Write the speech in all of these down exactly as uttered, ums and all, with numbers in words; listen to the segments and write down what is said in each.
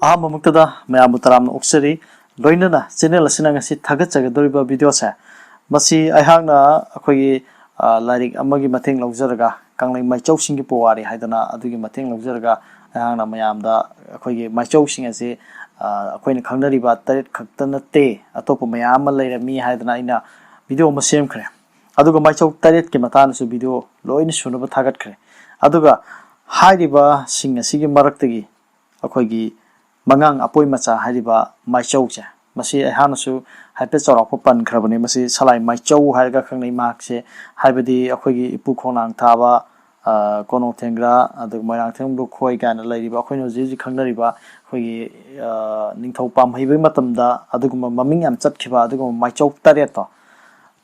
ꯑꯍꯥꯟꯕꯃꯛꯇꯗ ꯃꯌꯥꯝꯕꯨ ꯇꯔꯥꯝꯅ ꯑꯣꯛꯆꯔꯤ꯫ ꯂꯣꯏꯅꯅ ꯆꯦꯅꯦꯜ ꯑꯁꯤꯅ ꯉꯁꯤ ꯊꯥꯒꯠꯆꯒꯗꯧꯔꯤꯕ ꯚꯤꯗꯤꯑꯣꯁꯦ, ꯃꯁꯤ ꯑꯩꯍꯥꯛꯅ ꯑꯩꯈꯣꯏꯒꯤ, ꯑ, ꯂꯥꯏꯔꯤꯛ ꯑꯃꯒꯤ ꯃꯇꯦꯡ ꯂꯧꯖꯔꯒ, ꯀꯪꯂꯩ ꯃꯥꯏꯆꯧꯁꯤꯡꯒꯤ ꯄꯨꯋꯥꯔꯤ ꯍꯥꯏꯗꯅ ꯑꯗꯨꯒꯤ ꯃꯇꯦꯡ ꯂꯧꯖꯔꯒ, ꯑꯩꯍꯥꯛꯅ ꯃꯌꯥꯝꯗ ꯑꯩꯈꯣꯏꯒꯤ ꯃꯥꯏꯆꯧꯁꯤꯡ ꯑꯁꯤ, ꯑ, ꯑꯩꯈꯣꯏꯅ ꯈꯪꯅꯔꯤꯕ ꯇꯔꯦꯠ ꯈꯛꯇ ꯅꯠꯇꯦ, ꯑꯇꯣꯞꯄ ꯃꯌꯥꯝ ꯑꯃ ꯂꯩꯔꯝꯃꯤ ꯍꯥꯏꯗꯅ ꯑꯩꯅ ꯚꯤꯗꯤꯑꯣ ꯑꯃ ꯁꯦꯝꯈ꯭ꯔꯦ꯫ ꯑꯗꯨꯒ ꯃꯥꯏꯆꯧ ꯇꯔꯦꯠꯀꯤ ꯃꯇꯥꯡꯗꯁꯨ ꯚꯤꯗꯤꯑꯣ ꯂꯣꯏꯅ ꯁꯨꯅꯕ ꯊꯥꯒꯠꯈ꯭ꯔꯦ꯫ ꯑꯗꯨꯒ ꯍꯥꯏꯔꯤꯕꯁꯤꯡ ꯑꯁꯤꯒꯤ ꯃꯔꯛꯇꯒꯤ ꯑꯩꯈꯣꯏꯒꯤ ꯃꯉꯥꯡ ꯑꯄꯣꯏ ꯃꯆꯥ ꯍꯥꯏꯔꯤꯕ ꯃꯥꯏꯆꯧꯁꯦ, ꯃꯁꯤ ꯑꯩꯍꯥꯛꯅꯁꯨ ꯍꯥꯏꯐꯦꯠ ꯆꯥꯎꯔꯥꯛꯄ ꯄꯟꯈ꯭ꯔꯕꯅꯤ꯫ ꯃꯁꯤ ꯁꯂꯥꯏ ꯃꯥꯏꯆꯧ ꯍꯥꯏꯔꯒ ꯈꯪꯅꯩ ꯃꯍꯥꯛꯁꯦ, ꯍꯥꯏꯕꯗꯤ ꯑꯩꯈꯣꯏꯒꯤ ꯏꯄꯨ ꯈꯣꯡꯅꯥꯡ ꯊꯥꯕ, ꯑ, ꯀꯣꯅꯣꯡ ꯊꯦꯡꯒ꯭ꯔꯥ, ꯑꯗꯨꯒ ꯃꯣꯏꯔꯥꯡꯊꯦꯝ ꯂꯨꯈꯣꯏ ꯀꯥꯏꯅ ꯂꯩꯔꯤꯕ ꯑꯩꯈꯣꯏꯅ ꯍꯧꯖꯤꯛ ꯍꯧꯖꯤꯛ ꯈꯪꯅꯔꯤꯕ ꯑꯩꯈꯣꯏꯒꯤ, ꯑ, ꯅꯤꯡꯊꯧ ꯄꯥꯝꯍꯩꯕꯒꯤ ꯃꯇꯝꯗ ꯑꯗꯨꯒꯨꯝꯕ ꯃꯃꯤꯡ ꯌꯥꯝ ꯆꯠꯈꯤꯕ ꯑꯗꯨꯒꯨꯝꯕ ꯃꯥꯏꯆꯧ ꯇꯔꯦꯠꯇꯣ,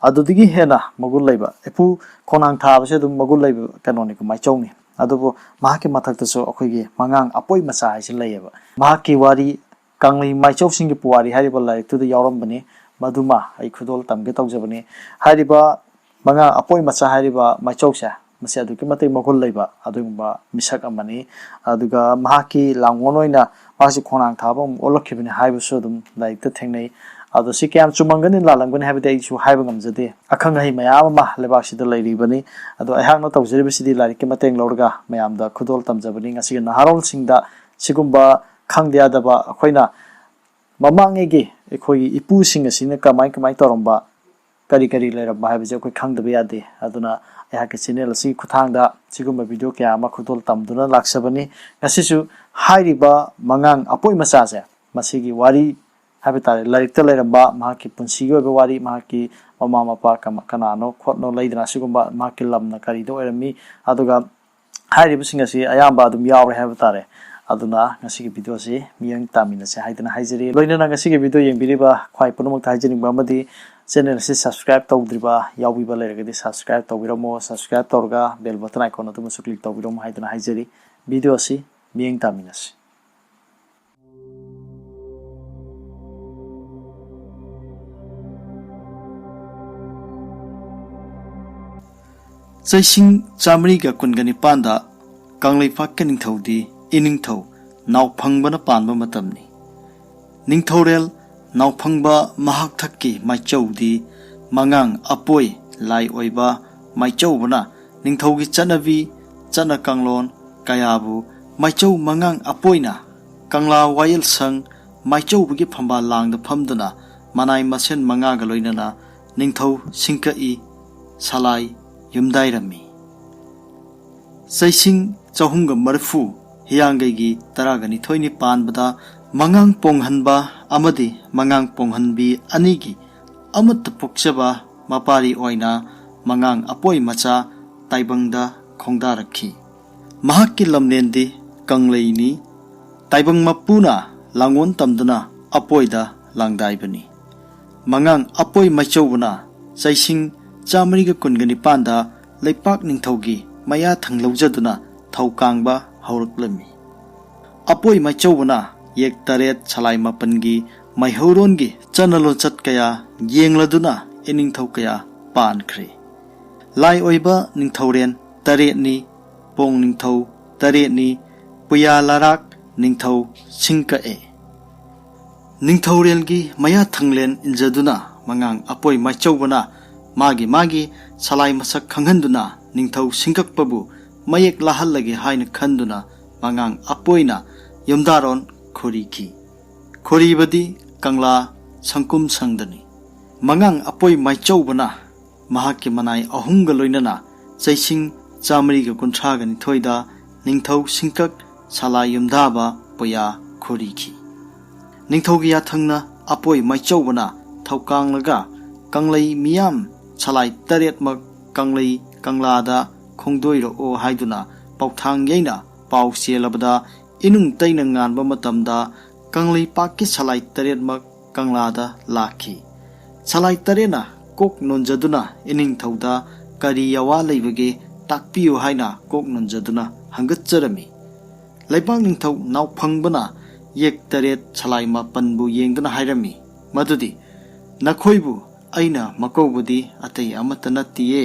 ꯑꯗꯨꯗꯒꯤ ꯍꯦꯟꯅ ꯃꯒꯨꯟ ꯂꯩꯕ, ꯏꯄꯨ ꯈꯣꯡꯅꯥꯡ ꯊꯥꯕꯁꯦ ꯑꯗꯨꯝ ꯃꯒꯨꯟ ꯂꯩꯕ ꯀꯩꯅꯣꯅꯤꯀꯣ, ꯃꯥꯏꯆꯧꯅꯤ꯫ ꯑꯗꯨꯕꯨ ꯃꯍꯥꯛꯀꯤ ꯃꯊꯛꯇꯁꯨ ꯑꯩꯈꯣꯏꯒꯤ ꯃꯉꯥꯡ ꯑꯄꯣꯏ ꯃꯆꯥ ꯍꯥꯏꯁꯦ ꯂꯩꯌꯦꯕ꯫ ꯃꯍꯥꯛꯀꯤ ꯋꯥꯔꯤ, ꯀꯪꯂꯩ ꯃꯥꯏꯆꯧꯁꯤꯡꯒꯤ ꯄꯨꯋꯥꯔꯤ ꯍꯥꯏꯔꯤꯕ ꯂꯥꯏꯔꯤꯛꯇꯨꯗ ꯌꯥꯎꯔꯝꯕꯅꯤ꯫ ꯃꯗꯨꯃ ꯑꯩ ꯈꯨꯗꯣꯜ ꯇꯝꯒꯦ ꯇꯧꯖꯕꯅꯤ꯫ ꯍꯥꯏꯔꯤꯕ ꯃꯉꯥꯡ ꯑꯄꯣꯏ ꯃꯆꯥ ꯍꯥꯏꯔꯤꯕ ꯃꯥꯏꯆꯧꯁꯦ, ꯃꯁꯤ ꯑꯗꯨꯛꯀꯤ ꯃꯇꯤꯛ ꯃꯒꯨꯟ ꯂꯩꯕ ꯑꯗꯨꯒꯨꯝꯕ ꯃꯤꯁꯛ ꯑꯃꯅꯤ꯫ ꯑꯗꯨꯒ ꯃꯍꯥꯛꯀꯤ ꯂꯥꯡꯒꯣꯜ ꯑꯣꯏꯅ ꯃꯍꯥꯛꯁꯤ ꯈꯣꯡꯅꯥꯡ ꯊꯥꯕ ꯑꯃꯨꯛ ꯑꯣꯜꯂꯛꯈꯤꯕꯅꯤ ꯍꯥꯏꯕꯁꯨ ꯑꯗꯨꯝ ꯂꯥꯏꯔꯤꯛꯇ ꯊꯦꯡꯅꯩ꯫ ꯑꯗꯣ ꯁꯤ ꯀꯌꯥꯝ ꯆꯨꯝꯃꯝꯒꯅꯤ ꯂꯥꯜꯂꯝꯒꯅꯤ ꯍꯥꯏꯕꯗꯤ ꯑꯩꯁꯨ ꯍꯥꯏꯕ ꯉꯝꯖꯗꯦ꯫ ꯑꯈꯪ ꯑꯍꯩ ꯃꯌꯥꯝ ꯑꯃ ꯂꯩꯕꯥꯛꯁꯤꯗ ꯂꯩꯔꯤꯕꯅꯤ꯫ ꯑꯗꯣ ꯑꯩꯍꯥꯛꯅ ꯇꯧꯖꯔꯤꯕꯁꯤꯗꯤ ꯂꯥꯏꯔꯤꯛꯀꯤ ꯃꯇꯦꯡ ꯂꯧꯔꯒ ꯃꯌꯥꯝꯗ ꯈꯨꯗꯣꯜ ꯇꯝꯖꯕꯅꯤ꯫ ꯉꯁꯤꯒꯤ ꯅꯍꯥꯔꯣꯜꯁꯤꯡꯗ ꯁꯤꯒꯨꯝꯕ ꯈꯪꯗ ꯌꯥꯗꯕ, ꯑꯩꯈꯣꯏꯅ ꯃꯃꯥꯡꯉꯩꯒꯤ ꯑꯩꯈꯣꯏꯒꯤ ꯏꯄꯨꯁꯤꯡ ꯑꯁꯤꯅ ꯀꯃꯥꯏ ꯀꯃꯥꯏ ꯇꯧꯔꯝꯕ, ꯀꯔꯤ ꯀꯔꯤ ꯂꯩꯔꯝꯕ ꯍꯥꯏꯕꯁꯦ ꯑꯩꯈꯣꯏ ꯈꯪꯗꯕ ꯌꯥꯗꯦ꯫ ꯑꯗꯨꯅ ꯑꯩꯍꯥꯛꯀꯤ ꯆꯦꯅꯦꯜ ꯑꯁꯤꯒꯤ ꯈꯨꯠꯊꯥꯡꯗ ꯁꯤꯒꯨꯝꯕ ꯚꯤꯗꯤꯑꯣ ꯀꯌꯥ ꯑꯃ ꯈꯨꯗꯣꯜ ꯇꯝꯗꯨꯅ ꯂꯥꯛꯆꯕꯅꯤ꯫ ꯉꯁꯤꯁꯨ ꯍꯥꯏꯔꯤꯕ ꯃꯉꯥꯡ ꯑꯄꯣꯏ ꯃꯆꯥꯁꯦ, ꯃꯁꯤꯒꯤ ꯋꯥꯔꯤ ꯍꯥꯏꯕ ꯇꯥꯔꯦ, ꯂꯥꯏꯔꯤꯛꯇ ꯂꯩꯔꯝꯕ ꯃꯍꯥꯛꯀꯤ ꯄꯨꯟꯁꯤꯒꯤ ꯑꯣꯏꯕ ꯋꯥꯔꯤ, ꯃꯍꯥꯛꯀꯤ ꯃꯃꯥ ꯃꯄꯥ ꯀꯃ-, ꯀꯅꯥꯅꯣ ꯈꯣꯠꯅꯣ ꯂꯩꯗꯅ, ꯁꯤꯒꯨꯝꯕ ꯃꯍꯥꯛꯀꯤ ꯂꯝꯅ ꯀꯔꯤꯗ ꯑꯣꯏꯔꯝꯃꯤ, ꯑꯗꯨꯒ ꯍꯥꯏꯔꯤꯕꯁꯤꯡ ꯑꯁꯤ ꯑꯌꯥꯝꯕ ꯑꯗꯨꯝ ꯌꯥꯎꯔꯦ ꯍꯥꯏꯕ ꯇꯥꯔꯦ꯫ ꯑꯗꯨꯅ ꯉꯁꯤꯒꯤ ꯚꯤꯗꯤꯑꯣꯁꯤ ꯃꯤꯠꯌꯦꯡ ꯇꯥꯃꯤꯟꯅꯁꯦ ꯍꯥꯏꯗꯅ ꯍꯥꯏꯖꯔꯤ꯫ ꯂꯣꯏꯅꯅ ꯉꯁꯤꯒꯤ ꯚꯤꯗꯤꯑꯣ ꯌꯦꯡꯕꯤꯔꯤꯕ ꯈ꯭ꯋꯥꯏ ꯄꯨꯝꯅꯃꯛꯇ ꯍꯥꯏꯖꯅꯤꯡꯕ ꯑꯃꯗꯤ, ꯆꯦꯅꯦꯜ ꯑꯁꯤ ꯁꯕꯁꯀ꯭ꯔꯥꯏꯕ ꯇꯧꯗ꯭ꯔꯤꯕ ꯌꯥꯎꯕꯤꯕ ꯂꯩꯔꯒꯗꯤ ꯁꯕꯁꯀ꯭ꯔꯥꯏꯕ ꯇꯧꯕꯤꯔꯝꯃꯣ꯫ ꯁꯕꯁꯀ꯭ꯔꯥꯏꯕ ꯇꯧꯔꯒ ꯕꯦꯜ ꯕꯇꯟ ꯑꯥꯏꯀꯣꯟ ꯑꯗꯨꯃꯁꯨ ꯀ꯭ꯂꯤꯛ ꯇꯧꯕꯤꯔꯝꯃꯣ ꯍꯥꯏꯗꯨꯅ ꯍꯥꯏꯖꯔꯤ꯫ ꯚꯤꯗꯤꯑꯣ ꯑꯁꯤ ꯃꯤꯠꯌꯦꯡ ꯇꯥꯃꯤꯟꯅꯁꯤ꯫ ꯆꯩꯁꯤꯡ ꯆꯥꯃꯔꯤꯒ ꯀꯨꯟꯒ ꯅꯤꯄꯥꯟꯗ ꯀꯪꯂꯩꯄꯥꯛꯀꯤ ꯅꯤꯡꯊꯧꯗꯤ ꯏꯅꯤꯡꯊꯧ ꯅꯥꯎꯐꯪꯕꯅ ꯄꯥꯟꯕ ꯃꯇꯝꯅꯤ꯫ ꯅꯤꯡꯊꯧꯔꯦꯜ ꯅꯥꯎꯐꯪꯕ ꯃꯍꯥꯛꯊꯛꯀꯤ ꯃꯥꯏꯆꯧꯗꯤ ꯃꯉꯥꯡ ꯑꯄꯣꯏ ꯂꯥꯏ ꯑꯣꯏꯕ ꯃꯥꯏꯆꯧꯕꯅ ꯅꯤꯡꯊꯧꯒꯤ ꯆꯠꯅꯕꯤ, ꯆꯠꯅ ꯀꯥꯡꯂꯣꯟ ꯀꯌꯥꯕꯨ ꯃꯥꯏꯆꯧ ꯃꯉꯥꯡ ꯑꯄꯣꯏꯅ ꯀꯪꯂꯥ ꯋꯥꯌꯦꯜꯁꯪ ꯃꯥꯏꯆꯧꯕꯒꯤ ꯐꯝꯕꯥꯜ ꯂꯥꯡꯗ ꯐꯝꯗꯨꯅ ꯃꯅꯥꯏ ꯃꯁꯦꯟ ꯃꯉꯥꯒ ꯂꯣꯏꯅꯅ ꯅꯤꯡꯊꯧ ꯁꯤꯡꯀꯛꯏ ꯁꯂꯥꯏ ꯌꯨꯝꯗꯥꯏꯔꯝꯃꯤ꯫ ꯆꯩꯁꯤꯡ ꯆꯍꯨꯝꯒ ꯃꯔꯤꯐꯨ ꯍꯤꯌꯥꯡꯒꯩꯒꯤ ꯇꯔꯥꯒ ꯅꯤꯊꯣꯏꯅꯤ ꯄꯥꯟꯕꯗ ꯃꯉꯥꯡ ꯄꯣꯡꯍꯟꯕ ꯑꯃꯗꯤ ꯃꯉꯥꯡ ꯄꯣꯡꯍꯟꯕꯤ ꯑꯅꯤꯒꯤ ꯑꯃꯠꯇ ꯄꯣꯛꯆꯕ ꯃꯄꯥꯔꯤ ꯑꯣꯏꯅ ꯃꯉꯥꯡ ꯑꯄꯣꯏ ꯃꯆꯥ ꯇꯥꯏꯕꯪꯗ ꯈꯣꯡꯗꯥꯔꯛꯈꯤ꯫ ꯃꯍꯥꯛꯀꯤ ꯂꯝꯂꯦꯟꯗꯤ ꯀꯪꯂꯩꯅꯤ꯫ ꯇꯥꯏꯕꯪ ꯃꯄꯨꯅ ꯂꯥꯡꯒꯣꯟ ꯇꯝꯗꯨꯅ ꯑꯄꯣꯏꯗ ꯂꯥꯡꯗꯥꯏꯕꯅꯤ꯫ ꯃꯉꯥꯡ ꯑꯄꯣꯏ ꯃꯥꯏꯆꯧꯕꯅ ꯆꯩꯁꯤꯡ ꯆꯥꯃꯔꯤꯒ ꯀꯨꯟꯒ ꯅꯤꯄꯥꯟꯗ ꯂꯩꯄꯥꯛ ꯅꯤꯡꯊꯧꯒꯤ ꯃꯌꯥ ꯊꯪ ꯂꯧꯖꯗꯨꯅ ꯊꯧꯀꯥꯡꯕ ꯍꯧꯔꯛꯂꯝꯃꯤ꯫ ꯑꯄꯣꯏ ꯃꯥꯏꯆꯧꯕꯅ ꯌꯦꯛ ꯇꯔꯦꯠ ꯁꯂꯥꯏ ꯃꯥꯄꯟꯒꯤ ꯃꯩꯍꯧꯔꯣꯟꯒꯤ ꯆꯠꯅ ꯂꯣꯟꯆꯠ ꯀꯌꯥ ꯌꯦꯡꯂꯗꯨꯅ ꯏꯅꯤꯡꯊꯧ ꯀꯌꯥ ꯄꯥꯟꯈ꯭ꯔꯦ꯫ ꯂꯥꯏ ꯑꯣꯏꯕ ꯅꯤꯡꯊꯧꯔꯦꯟ ꯇꯔꯦꯠꯅꯤ, ꯄꯣꯡ ꯅꯤꯡꯊꯧ ꯇꯔꯦꯠꯅꯤ, ꯄꯨꯌꯥ ꯂꯥꯔꯥꯛ ꯅꯤꯡꯊꯧ ꯁꯤꯡꯀꯛꯑꯦ꯫ ꯅꯤꯡꯊꯧꯔꯦꯜꯒꯤ ꯃꯌꯥ ꯊꯪꯂꯦꯟ ꯏꯟꯖꯗꯨꯅ ꯃꯉꯥꯡ ꯑꯄꯣꯏ ꯃꯥꯏꯆꯧꯕꯅ ꯃꯥꯒꯤ ꯃꯥꯒꯤ ꯁꯂꯥꯏ ꯃꯁꯛ ꯈꯪꯍꯟꯗꯨꯅ ꯅꯤꯡꯊꯧ ꯁꯤꯡꯀꯛꯄꯕꯨ ꯃꯌꯦꯛ ꯂꯥꯍꯜꯂꯒꯦ ꯍꯥꯏꯅ ꯈꯟꯗꯨꯅ ꯃꯉꯥꯡ ꯑꯄꯣꯏꯅ ꯌꯨꯝꯗꯥꯔꯣꯟ ꯈꯣꯔꯤꯈꯤ꯫ ꯈꯣꯔꯤꯕꯗꯤ ꯀꯪꯂꯥ ꯁꯪꯀꯨꯝ ꯁꯪꯗꯅꯤ꯫ ꯃꯉꯥꯡ ꯑꯄꯣꯏ ꯃꯥꯏꯆꯧꯕꯅ ꯃꯍꯥꯛꯀꯤ ꯃꯅꯥꯏ ꯑꯍꯨꯝꯒ ꯂꯣꯏꯅꯅ ꯆꯩꯁꯤꯡ ꯆꯥꯃꯔꯤꯒ ꯀꯨꯟꯊ꯭ꯔꯥꯒ ꯅꯤꯊꯣꯏꯗ ꯅꯤꯡꯊꯧ ꯁꯤꯡꯀꯛ ꯁꯂꯥꯏ ꯌꯨꯝꯗꯥꯕ ꯄꯨꯌꯥ ꯈꯣꯔꯤꯈꯤ꯫ ꯅꯤꯡꯊꯧꯒꯤ ꯌꯥꯊꯪꯅ ꯑꯄꯣꯏ ꯃꯥꯏꯆꯧꯕꯅ ꯊꯧꯀꯥꯡꯂꯒ ꯀꯪꯂꯩ ꯃꯤꯌꯥꯝ ꯁꯂꯥꯏ ꯇꯔꯦꯠꯃꯛ ꯀꯪꯂꯩ ꯀꯪꯂꯥꯗ ꯈꯣꯡꯗꯣꯏꯔꯛꯑꯣ ꯍꯥꯏꯗꯨꯅ ꯄꯥꯎꯊꯥꯡ ꯌꯩꯅ ꯄꯥꯎ ꯆꯦꯜꯂꯕꯗ ꯏꯅꯨꯡ ꯇꯩꯅ ꯉꯥꯟꯕ ꯃꯇꯝꯗ ꯀꯪꯂꯩꯄꯥꯛꯀꯤ ꯁꯂꯥꯏ ꯇꯔꯦꯠꯃꯛ ꯀꯪꯂꯥꯗ ꯂꯥꯛꯈꯤ꯫ ꯁꯂꯥꯏ ꯇꯔꯦꯠꯅ ꯀꯣꯛ ꯅꯣꯟꯖꯗꯨꯅ ꯏꯅꯤꯡꯊꯧꯗ ꯀꯔꯤ ꯌꯥꯋꯥ ꯂꯩꯕꯒꯦ ꯇꯥꯛꯄꯤꯌꯨ ꯍꯥꯏꯅ ꯀꯣꯛ ꯅꯣꯟꯖꯗꯨꯅ ꯍꯪꯒꯠꯆꯔꯝꯃꯤ꯫ ꯂꯩꯄꯥꯛ ꯅꯤꯡꯊꯧ ꯅꯥꯎꯐꯪꯕꯅ ꯌꯦꯛ ꯇꯔꯦꯠ ꯁꯂꯥꯏ ꯃꯥꯄꯟꯕꯨ ꯌꯦꯡꯗꯨꯅ ꯍꯥꯏꯔꯝꯃꯤ ꯃꯗꯨꯗꯤ, "ꯅꯈꯣꯏꯕꯨ ꯑꯩꯅ ꯃꯀꯧꯕꯗꯤ ꯑꯇꯩ ꯑꯃꯠꯇ ꯅꯠꯇꯤꯌꯦ꯫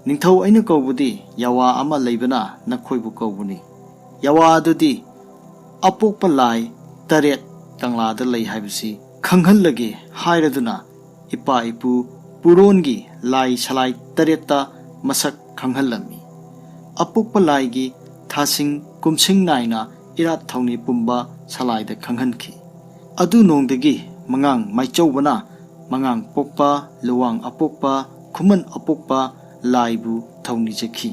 ꯅꯤꯡꯊꯧ ꯑꯩꯅ ꯀꯧꯕꯗꯤ ꯌꯥꯋꯥ ꯑꯃ ꯂꯩꯕꯅ ꯅꯈꯣꯏꯕꯨ ꯀꯧꯕꯅꯤ꯫ ꯌꯥꯋꯥ ꯑꯗꯨꯗꯤ ꯑꯄꯣꯛꯄ ꯂꯥꯏ ꯇꯔꯦꯠ ꯀꯪꯂꯥꯗ ꯂꯩ ꯍꯥꯏꯕꯁꯤ ꯈꯪꯍꯜꯂꯒꯦ ꯍꯥꯏꯔꯗꯨꯅ ꯏꯄꯥ ꯏꯄꯨ ꯄꯨꯔꯣꯟꯒꯤ ꯂꯥꯏ ꯁꯂꯥꯏ ꯇꯔꯦꯠꯇ ꯃꯁꯛ ꯈꯪꯍꯜꯂꯝꯃꯤ꯫ ꯑꯄꯣꯛꯄ ꯂꯥꯏꯒꯤ ꯊꯥꯁꯤꯡ ꯀꯨꯝꯁꯤꯡ ꯅꯥꯏꯅ ꯏꯔꯥꯠ ꯊꯧꯅꯤ ꯄꯨꯝꯕ ꯁꯂꯥꯏꯗ ꯈꯪꯍꯟꯈꯤ꯫ ꯑꯗꯨ ꯅꯣꯡꯗꯒꯤ ꯃꯉꯥꯡ ꯃꯥꯏꯆꯧꯕꯅ ꯃꯉꯥꯡ ꯄꯣꯛꯄ, ꯂꯨꯋꯥꯡ ꯑꯄꯣꯛꯄ, ꯈꯨꯃꯟ ꯑꯄꯣꯛꯄ ꯂꯥꯏꯕꯨ ꯊꯧꯅꯤꯖꯈꯤ꯫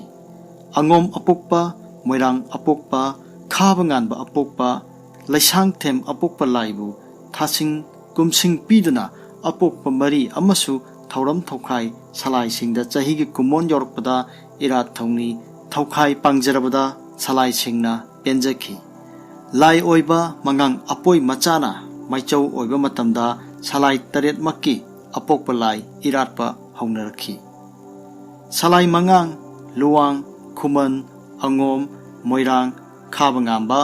ꯑꯉꯣꯝ ꯑꯄꯣꯛꯄ, ꯃꯣꯏꯔꯥꯡ ꯑꯄꯣꯛꯄ, ꯈꯥꯕ ꯉꯥꯟꯕ ꯑꯄꯣꯛꯄ, ꯂꯩꯁꯥꯡꯊꯦꯝ ꯑꯄꯣꯛꯄ ꯂꯥꯏꯕꯨ ꯊꯥꯁꯤꯡ ꯀꯨꯝꯁꯤꯡ ꯄꯤꯗꯨꯅ ꯑꯄꯣꯛꯄ ꯃꯔꯤ ꯑꯃꯁꯨ ꯊꯧꯔꯝ ꯊꯧꯈꯥꯏ ꯁꯂꯥꯏꯁꯤꯡꯗ ꯆꯍꯤꯒꯤ ꯀꯨꯝꯑꯣꯟ ꯌꯧꯔꯛꯄꯗ ꯏꯔꯥꯠ ꯊꯧꯅꯤ ꯊꯧꯈꯥꯏ ꯄꯥꯡꯖꯔꯕꯗ ꯁꯂꯥꯏꯁꯤꯡꯅ ꯄꯦꯟꯖꯈꯤ꯫ ꯂꯥꯏ ꯑꯣꯏꯕ ꯃꯉꯥꯡ ꯑꯄꯣꯏ ꯃꯆꯥꯅ ꯃꯥꯏꯆꯧ ꯑꯣꯏꯕ ꯃꯇꯝꯗ ꯁꯂꯥꯏ ꯇꯔꯦꯠꯃꯛꯀꯤ ꯑꯄꯣꯛꯄ ꯂꯥꯏ ꯏꯔꯥꯠꯄ ꯍꯧꯅꯔꯛꯈꯤ꯫ ꯁꯂꯥꯏ ꯃꯉꯥꯡ, ꯂꯨꯋꯥꯡ, ꯈꯨꯃꯟ, ꯑꯉꯣꯝ, ꯃꯣꯏꯔꯥꯡ, ꯈꯥꯕ ꯉꯥꯝꯕ,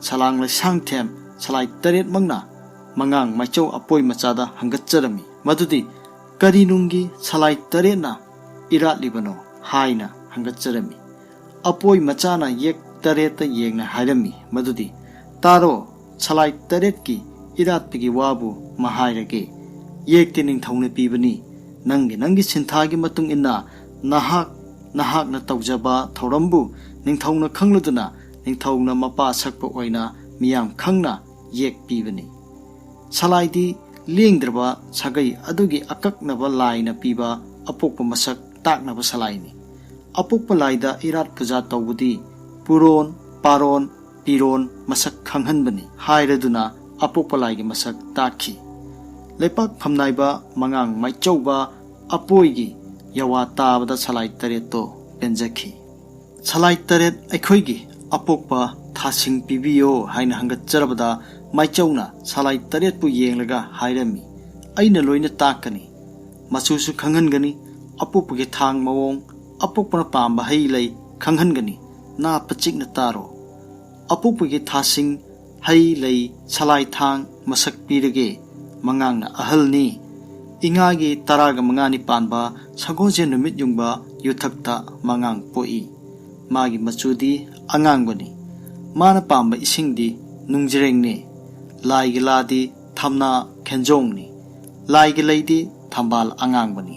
ꯁꯂꯥꯡ ꯂꯩꯁꯥꯡꯊꯦꯝ, ꯁꯂꯥꯏ ꯇꯔꯦꯠꯃꯛꯅ ꯃꯉꯥꯡ ꯃꯥꯏꯆꯧ ꯑꯄꯣꯏ ꯃꯆꯥꯗ ꯍꯪꯒꯠꯆꯔꯝꯃꯤ꯫ ꯃꯗꯨꯗꯤ ꯀꯔꯤ ꯅꯨꯡꯒꯤ ꯁꯂꯥꯏ ꯇꯔꯦꯠꯅ ꯏꯔꯥꯠꯂꯤꯕꯅꯣ ꯍꯥꯏꯅ ꯍꯪꯒꯠꯆꯔꯝꯃꯤ꯫ ꯑꯄꯣꯏ ꯃꯆꯥꯅ ꯌꯦꯛ ꯇꯔꯦꯠꯇ ꯌꯦꯡꯅ ꯍꯥꯏꯔꯝꯃꯤ ꯃꯗꯨꯗꯤ, "ꯇꯥꯔꯣ, ꯁꯂꯥꯏ ꯇꯔꯦꯠꯀꯤ ꯏꯔꯥꯠꯄꯒꯤ ꯋꯥꯕꯨ ꯃꯍꯥꯏꯔꯒꯦ꯫ ꯌꯦꯛꯇꯤ ꯅꯤꯡꯊꯧꯅ ꯄꯤꯕꯅꯤ꯫ ꯅꯪꯒꯤ ꯅꯪꯒꯤ ꯁꯤꯟꯊꯥꯒꯤ ꯃꯇꯨꯡ ꯏꯟꯅ ꯅꯍꯥꯛ ꯅꯍꯥꯛꯅ ꯇꯧꯖꯕ ꯊꯧꯔꯝꯕꯨ ꯅꯤꯡꯊꯧꯅ ꯈꯪꯂꯗꯨꯅ ꯅꯤꯡꯊꯧꯅ ꯃꯄꯥ ꯁꯛꯄ ꯑꯣꯏꯅ ꯃꯤꯌꯥꯝ ꯈꯪꯅ ꯌꯦꯛ ꯄꯤꯕꯅꯤ"꯫ ꯁꯂꯥꯏꯗꯤ ꯂꯦꯡꯗ꯭ꯔꯕ ꯁꯥꯒꯩ ꯑꯗꯨꯒꯤ ꯑꯀꯛꯅꯕ ꯂꯥꯏꯅ ꯄꯤꯕ ꯑꯄꯣꯛꯄ ꯃꯁꯛ ꯇꯥꯛꯅꯕ ꯁꯂꯥꯏꯅꯤ꯫ ꯑꯄꯣꯛꯄ ꯂꯥꯏꯗ ꯏꯔꯥꯠ ꯄꯨꯖꯥ ꯇꯧꯕꯗꯤ ꯄꯨꯔꯣꯟ, ꯄꯥꯔꯣꯟ, ꯄꯤꯔꯣꯟ ꯃꯁꯛ ꯈꯪꯍꯟꯕꯅꯤ ꯍꯥꯏꯔꯗꯨꯅ ꯑꯄꯣꯛꯄ ꯂꯥꯏꯒꯤ ꯃꯁꯛ ꯇꯥꯛꯈꯤ꯫ ꯂꯩꯄꯥꯛ ꯐꯝꯅꯥꯏꯕ ꯃꯉꯥꯡ ꯃꯥꯏꯆꯧꯕ ꯑꯄꯣꯏꯒꯤ ꯌꯋꯥ ꯇꯥꯕꯗ ꯁꯂꯥꯏ ꯇꯔꯦꯠꯇꯣ ꯄꯦꯟꯖꯈꯤ꯫ "ꯁꯂꯥꯏ ꯇꯔꯦꯠ ꯑꯩꯈꯣꯏꯒꯤ ꯑꯄꯣꯛꯄ ꯊꯥꯁꯤꯡ ꯄꯤꯕꯤꯌꯣ" ꯍꯥꯏꯅ ꯍꯪꯒꯠꯆꯔꯕꯗ ꯃꯥꯏꯆꯧꯅ ꯁꯂꯥꯏ ꯇꯔꯦꯠꯄꯨ ꯌꯦꯡꯂꯒ ꯍꯥꯏꯔꯝꯃꯤ, "ꯑꯩꯅ ꯂꯣꯏꯅ ꯇꯥꯛꯀꯅꯤ꯫ ꯃꯆꯨꯁꯨ ꯈꯪꯍꯟꯒꯅꯤ, ꯑꯄꯣꯛꯄꯒꯤ ꯊꯥꯡ ꯃꯑꯣꯡ, ꯑꯄꯣꯛꯄꯅ ꯄꯥꯝꯕ ꯍꯩ ꯂꯩ ꯈꯪꯍꯟꯒꯅꯤ꯫ ꯅꯥ ꯄꯆꯤꯛꯅ ꯇꯥꯔꯣ꯫ ꯑꯄꯣꯛꯄꯒꯤ ꯊꯥꯁꯤꯡ, ꯍꯩ ꯂꯩ, ꯁꯂꯥꯏ ꯊꯥꯡ ꯃꯁꯛ ꯄꯤꯔꯒꯦ꯫ ꯃꯉꯥꯡꯅ ꯑꯍꯜꯅꯤ꯫ ꯏꯉꯥꯒꯤ ꯇꯔꯥꯒ ꯃꯉꯥꯅꯤ ꯄꯥꯟꯕ ꯁꯒꯣꯜꯁꯦꯟ ꯅꯨꯃꯤꯠ ꯌꯨꯡꯕ ꯌꯨꯊꯛꯇ ꯃꯉꯥꯡ ꯄꯣꯛꯏ꯫ ꯃꯥꯒꯤ ꯃꯆꯨꯗꯤ ꯑꯉꯥꯡꯕꯅꯤ꯫ ꯃꯥꯅ ꯄꯥꯝꯕ ꯏꯁꯤꯡꯗꯤ ꯅꯨꯡꯖ꯭ꯔꯦꯡꯅꯤ꯫ ꯂꯥꯏꯒꯤ ꯂꯥꯗꯤ ꯊꯝꯅꯥ ꯈꯦꯟꯖꯣꯡꯅꯤ꯫ ꯂꯥꯏꯒꯤ ꯂꯩꯗꯤ ꯊꯝꯕꯥꯜ ꯑꯉꯥꯡꯕꯅꯤ꯫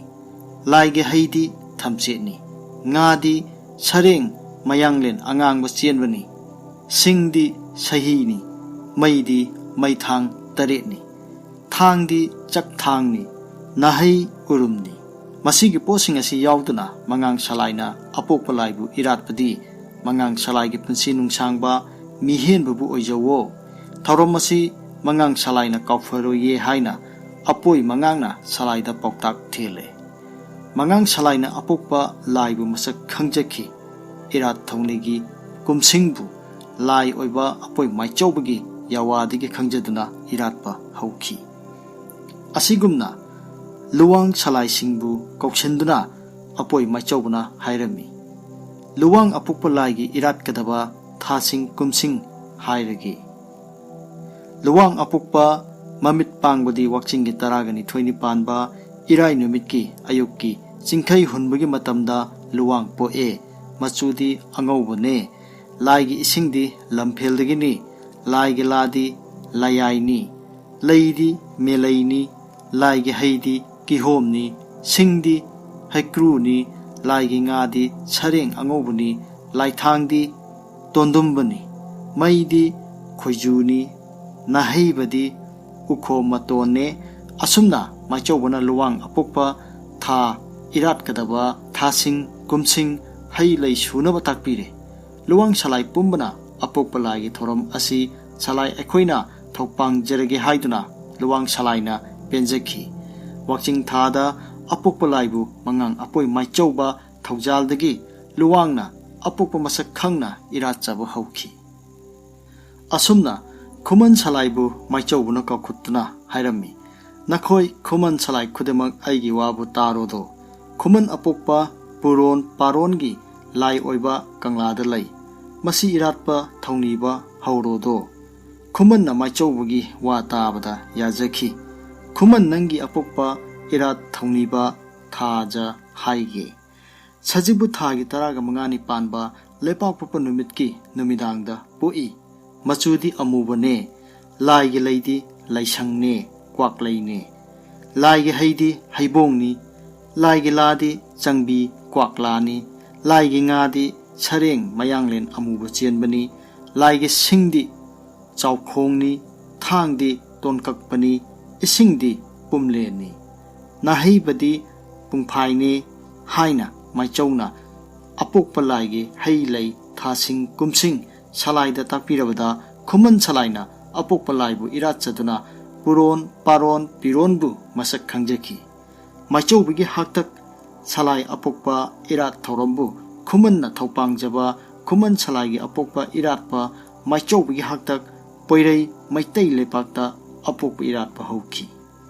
ꯂꯥꯏꯒꯤ ꯍꯩꯗꯤ ꯊꯝꯆꯦꯠꯅꯤ꯫ ꯉꯥꯗꯤ ꯁꯔꯦꯡ ꯃꯌꯥꯡꯂꯦꯟ ꯑꯉꯥꯡꯕ ꯆꯦꯟꯕꯅꯤ꯫ ꯁꯤꯡꯗꯤ ꯁꯍꯤꯅꯤ꯫ ꯃꯩꯗꯤ ꯃꯩꯊꯥꯡ ꯇꯔꯦꯠꯅꯤ꯫ ꯊꯥꯡꯗꯤ ꯆꯥꯛꯊꯥꯡꯅꯤ꯫ ꯅꯥꯍꯩ ꯎꯔꯨꯝꯅꯤ꯫ ꯃꯁꯤꯒꯤ ꯄꯣꯠꯁꯤꯡ ꯑꯁꯤ ꯌꯥꯎꯗꯅ ꯃꯉꯥꯡ ꯁꯂꯥꯏꯅ ꯑꯄꯣꯛꯄ ꯂꯥꯏꯕꯨ ꯏꯔꯥꯠꯄꯗꯤ, "ꯃꯉꯥꯡ ꯁꯂꯥꯏꯒꯤ ꯄꯨꯟꯁꯤ ꯅꯨꯡꯁꯥꯡꯕ, ꯃꯤꯍꯦꯟꯕꯕꯨ ꯑꯣꯏꯖꯧꯋꯣ"꯫ ꯊꯧꯔꯝ ꯑꯁꯤ ꯃꯉꯥꯡ ꯁꯂꯥꯏꯅ ꯀꯥꯎꯐꯔꯣꯏꯌꯦ ꯍꯥꯏꯅ ꯑꯄꯣꯏ ꯃꯉꯥꯡꯅ ꯁꯂꯥꯏꯗ ꯄꯥꯎꯇꯥꯛ ꯊꯦꯜꯂꯦ꯫ ꯃꯉꯥꯡ ꯁꯂꯥꯏꯅ ꯑꯄꯣꯛꯄ ꯂꯥꯏꯕꯨ ꯃꯁꯛ ꯈꯪꯖꯈꯤ꯫ ꯏꯔꯥꯠ ꯊꯧꯅꯤꯒꯤ ꯀꯨꯝꯁꯤꯡꯕꯨ ꯂꯥꯏ ꯑꯣꯏꯕ ꯑꯄꯣꯏ ꯃꯥꯏꯆꯧꯕꯒꯤ ꯌꯥꯋꯥꯗꯒꯤ ꯈꯪꯖꯗꯨꯅ ꯏꯔꯥꯠꯄ ꯍꯧꯈꯤ꯫ ꯑꯁꯤꯒꯨꯝꯅ ꯂꯨꯋꯥꯡ ꯁꯂꯥꯏꯁꯤꯡꯕꯨ ꯀꯧꯁꯤꯟꯗꯨꯅ ꯑꯄꯣꯏ ꯃꯥꯏꯆꯧꯕꯅ ꯍꯥꯏꯔꯝꯃꯤ, "ꯂꯨꯋꯥꯡ ꯑꯄꯣꯛꯄ ꯂꯥꯏꯒꯤ ꯏꯔꯥꯠꯀꯗꯕ ꯊꯥꯁꯤꯡ ꯀꯨꯝꯁꯤꯡ ꯍꯥꯏꯔꯒꯦ"꯫ ꯂꯨꯋꯥꯡ ꯑꯄꯣꯛꯄ ꯃꯃꯤꯠ ꯄꯥꯡꯕꯗꯤ ꯋꯥꯛꯆꯤꯡꯒꯤ ꯇꯔꯥꯒ ꯅꯤꯊꯣꯏꯅꯤ ꯄꯥꯟꯕ ꯏꯔꯥꯏ ꯅꯨꯃꯤꯠꯀꯤ ꯑꯌꯨꯛꯀꯤ ꯆꯤꯡꯈꯩ ꯍꯨꯟꯕꯒꯤ ꯃꯇꯝꯗ ꯂꯨꯋꯥꯡ ꯄꯣꯛꯑꯦ꯫ ꯃꯆꯨꯗꯤ ꯑꯉꯧꯕꯅꯦ꯫ ꯂꯥꯏꯒꯤ ꯏꯁꯤꯡꯗꯤ ꯂꯝꯐꯦꯜꯗꯒꯤꯅꯤ꯫ ꯂꯥꯏꯒꯤ ꯂꯥꯗꯤ ꯂꯌꯥꯏꯅꯤ꯫ ꯂꯩꯗꯤ ꯃꯦꯂꯩꯅꯤ꯫ ꯂꯥꯏꯒꯤ ꯍꯩꯗꯤ ꯀꯤꯍꯣꯝꯅꯤ꯫ ꯁꯤꯡꯗꯤ ꯍꯩꯀ꯭ꯔꯨꯅꯤ꯫ ꯂꯥꯏꯒꯤ ꯉꯥꯗꯤ ꯁꯔꯦꯡ ꯑꯉꯧꯕꯅꯤ꯫ ꯂꯥꯏꯊꯥꯡꯗꯤ ꯇꯣꯟꯗꯨꯝꯕꯅꯤ꯫ ꯃꯩꯗꯤ ꯈꯣꯏꯖꯨꯅꯤ꯫ ꯅꯥꯍꯩꯕꯗꯤ ꯎꯈꯣꯝ ꯃꯇꯣꯟꯅꯦ꯫ ꯑꯁꯨꯝꯅ ꯃꯥꯏꯆꯧꯕꯅ ꯂꯨꯋꯥꯡ ꯑꯄꯣꯛꯄ ꯊꯥ ꯏꯔꯥꯠꯀꯗꯕ ꯊꯥꯁꯤꯡ ꯀꯨꯝꯁꯤꯡ ꯍꯩ ꯂꯩ ꯁꯨꯅꯕ ꯇꯥꯛꯄꯤꯔꯦ꯫ ꯂꯨꯋꯥꯡ ꯁꯂꯥꯏ ꯄꯨꯝꯕꯅ ꯑꯄꯣꯛꯄ ꯂꯥꯏꯒꯤ ꯊꯧꯔꯝ ꯑꯁꯤ ꯁꯂꯥꯏ ꯑꯩꯈꯣꯏꯅ ꯊꯧꯄꯥꯡꯖꯔꯒꯦ ꯍꯥꯏꯗꯨꯅ ꯂꯨꯋꯥꯡ ꯁꯂꯥꯏꯅ ꯄꯦꯟꯖꯈꯤ꯫ ꯋꯥꯛꯆꯤꯡ ꯊꯥꯗ ꯑꯄꯣꯛꯄ ꯂꯥꯏꯕꯨ ꯃꯉꯥꯡ ꯑꯄꯣꯏ ꯃꯥꯏꯆꯧꯕ ꯊꯧꯖꯥꯜꯗꯒꯤ ꯂꯨꯋꯥꯡꯅ ꯑꯄꯣꯛꯄ ꯃꯁꯛ ꯈꯪꯅ ꯏꯔꯥꯠꯆꯕ ꯍꯧꯈꯤ꯫ ꯑꯁꯨꯝꯅ ꯈꯨꯃꯟ ꯁꯂꯥꯏꯕꯨ ꯃꯥꯏꯆꯧꯕꯅ ꯀꯧꯈꯠꯇꯨꯅ ꯍꯥꯏꯔꯝꯃꯤ, "ꯅꯈꯣꯏ ꯈꯨꯃꯟ ꯁꯂꯥꯏ ꯈꯨꯗꯤꯡꯃꯛ ꯑꯩꯒꯤ ꯋꯥꯕꯨ ꯇꯥꯔꯣꯗꯣ꯫ ꯈꯨꯃꯟ ꯑꯄꯣꯛꯄ ꯄꯨꯔꯣꯟ ꯄꯥꯔꯣꯟꯒꯤ ꯂꯥꯏ ꯑꯣꯏꯕ ꯀꯪꯂꯥꯗ ꯂꯩ꯫ ꯃꯁꯤ ꯏꯔꯥꯠꯄ ꯊꯧꯅꯤꯕ ꯍꯧꯔꯣꯗꯣ"꯫ ꯈꯨꯃꯟꯅ ꯃꯥꯏꯆꯧꯕꯒꯤ ꯋꯥ ꯇꯥꯕꯗ ꯌꯥꯖꯈꯤ꯫ "ꯈꯨꯃꯟ ꯅꯪꯒꯤ ꯑꯄꯣꯛꯄ ꯏꯔꯥꯠ ꯊꯧꯅꯤꯕ ꯊꯥꯖ ꯍꯥꯏꯒꯦ꯫ ꯁꯖꯤꯕꯨ ꯊꯥꯒꯤ ꯇꯔꯥꯒ ꯃꯉꯥꯅꯤ ꯄꯥꯟꯕ ꯂꯩꯄꯥꯛꯄꯣꯛꯄ ꯅꯨꯃꯤꯠꯀꯤ ꯅꯨꯃꯤꯗꯥꯡꯗ ꯄꯣꯛꯏ꯫ ꯃꯆꯨꯗꯤ ꯑꯃꯨꯕꯅꯦ꯫ ꯂꯥꯏꯒꯤ ꯂꯩꯗꯤ ꯂꯩꯁꯪꯅꯦ, ꯀ꯭ꯋꯥꯛꯂꯩꯅꯦ꯫ ꯂꯥꯏꯒꯤ ꯍꯩꯗꯤ ꯍꯩꯕꯣꯡꯅꯤ꯫ ꯂꯥꯏꯒꯤ ꯂꯥꯗꯤ ꯆꯪꯕꯤ, ꯀ꯭ꯋꯥꯛꯂꯥꯅꯤ꯫ ꯂꯥꯏꯒꯤ ꯉꯥꯗꯤ ꯁꯔꯦꯡ, ꯃꯌꯥꯡꯂꯦꯟ ꯑꯃꯨꯕ ꯆꯦꯟꯕꯅꯤ꯫ ꯂꯥꯏꯒꯤ ꯁꯤꯡꯗꯤ ꯆꯥꯎꯈꯣꯡꯅꯤ꯫ ꯊꯥꯡꯗꯤ ꯇꯣꯟꯀꯛꯄꯅꯤ꯫ ꯏꯁꯤꯡꯗꯤ ꯄꯨꯝꯂꯦꯟꯅꯤ꯫ ꯅꯥꯍꯩꯕꯗꯤ ꯄꯨꯡꯐꯥꯏꯅꯤ ꯍꯥꯏꯅ ꯃꯥꯏꯆꯧꯅ ꯑꯄꯣꯛꯄ ꯂꯥꯏꯒꯤ ꯍꯩ ꯂꯩ, ꯊꯥꯁꯤꯡ ꯀꯨꯝꯁꯤꯡ ꯁꯂꯥꯏꯗ ꯇꯥꯛꯄꯤꯔꯕꯗ, ꯈꯨꯃꯟ ꯁꯂꯥꯏꯅ ꯑꯄꯣꯛꯄ ꯂꯥꯏꯕꯨ ꯏꯔꯥꯠꯆꯗꯨꯅ ꯄꯨꯔꯣꯟ ꯄꯥꯔꯣꯟ ꯄꯤꯔꯣꯟꯕꯨ ꯃꯁꯛ ꯈꯪꯖꯈꯤ꯫ ꯃꯥꯏꯆꯧꯕꯒꯤ ꯍꯥꯛꯇꯛ ꯁꯂꯥꯏ ꯑꯄꯣꯛꯄ ꯏꯔꯥꯠ ꯊꯧꯔꯝꯕꯨ ꯈꯨꯃꯟꯅ ꯊꯧꯄꯥꯡꯖꯕ ꯈꯨꯃꯟ ꯁꯂꯥꯏꯒꯤ ꯑꯄꯣꯛꯄ ꯏꯔꯥꯠꯄ ꯃꯥꯏꯆꯧꯕꯒꯤ ꯍꯥꯛꯇꯛ ꯄꯣꯏꯔꯩ ꯃꯩꯇꯩ ꯂꯩꯄꯥꯛꯇ ꯑꯄꯣꯛꯄ ꯏꯔꯥꯠꯄ ꯍꯧꯈꯤ꯫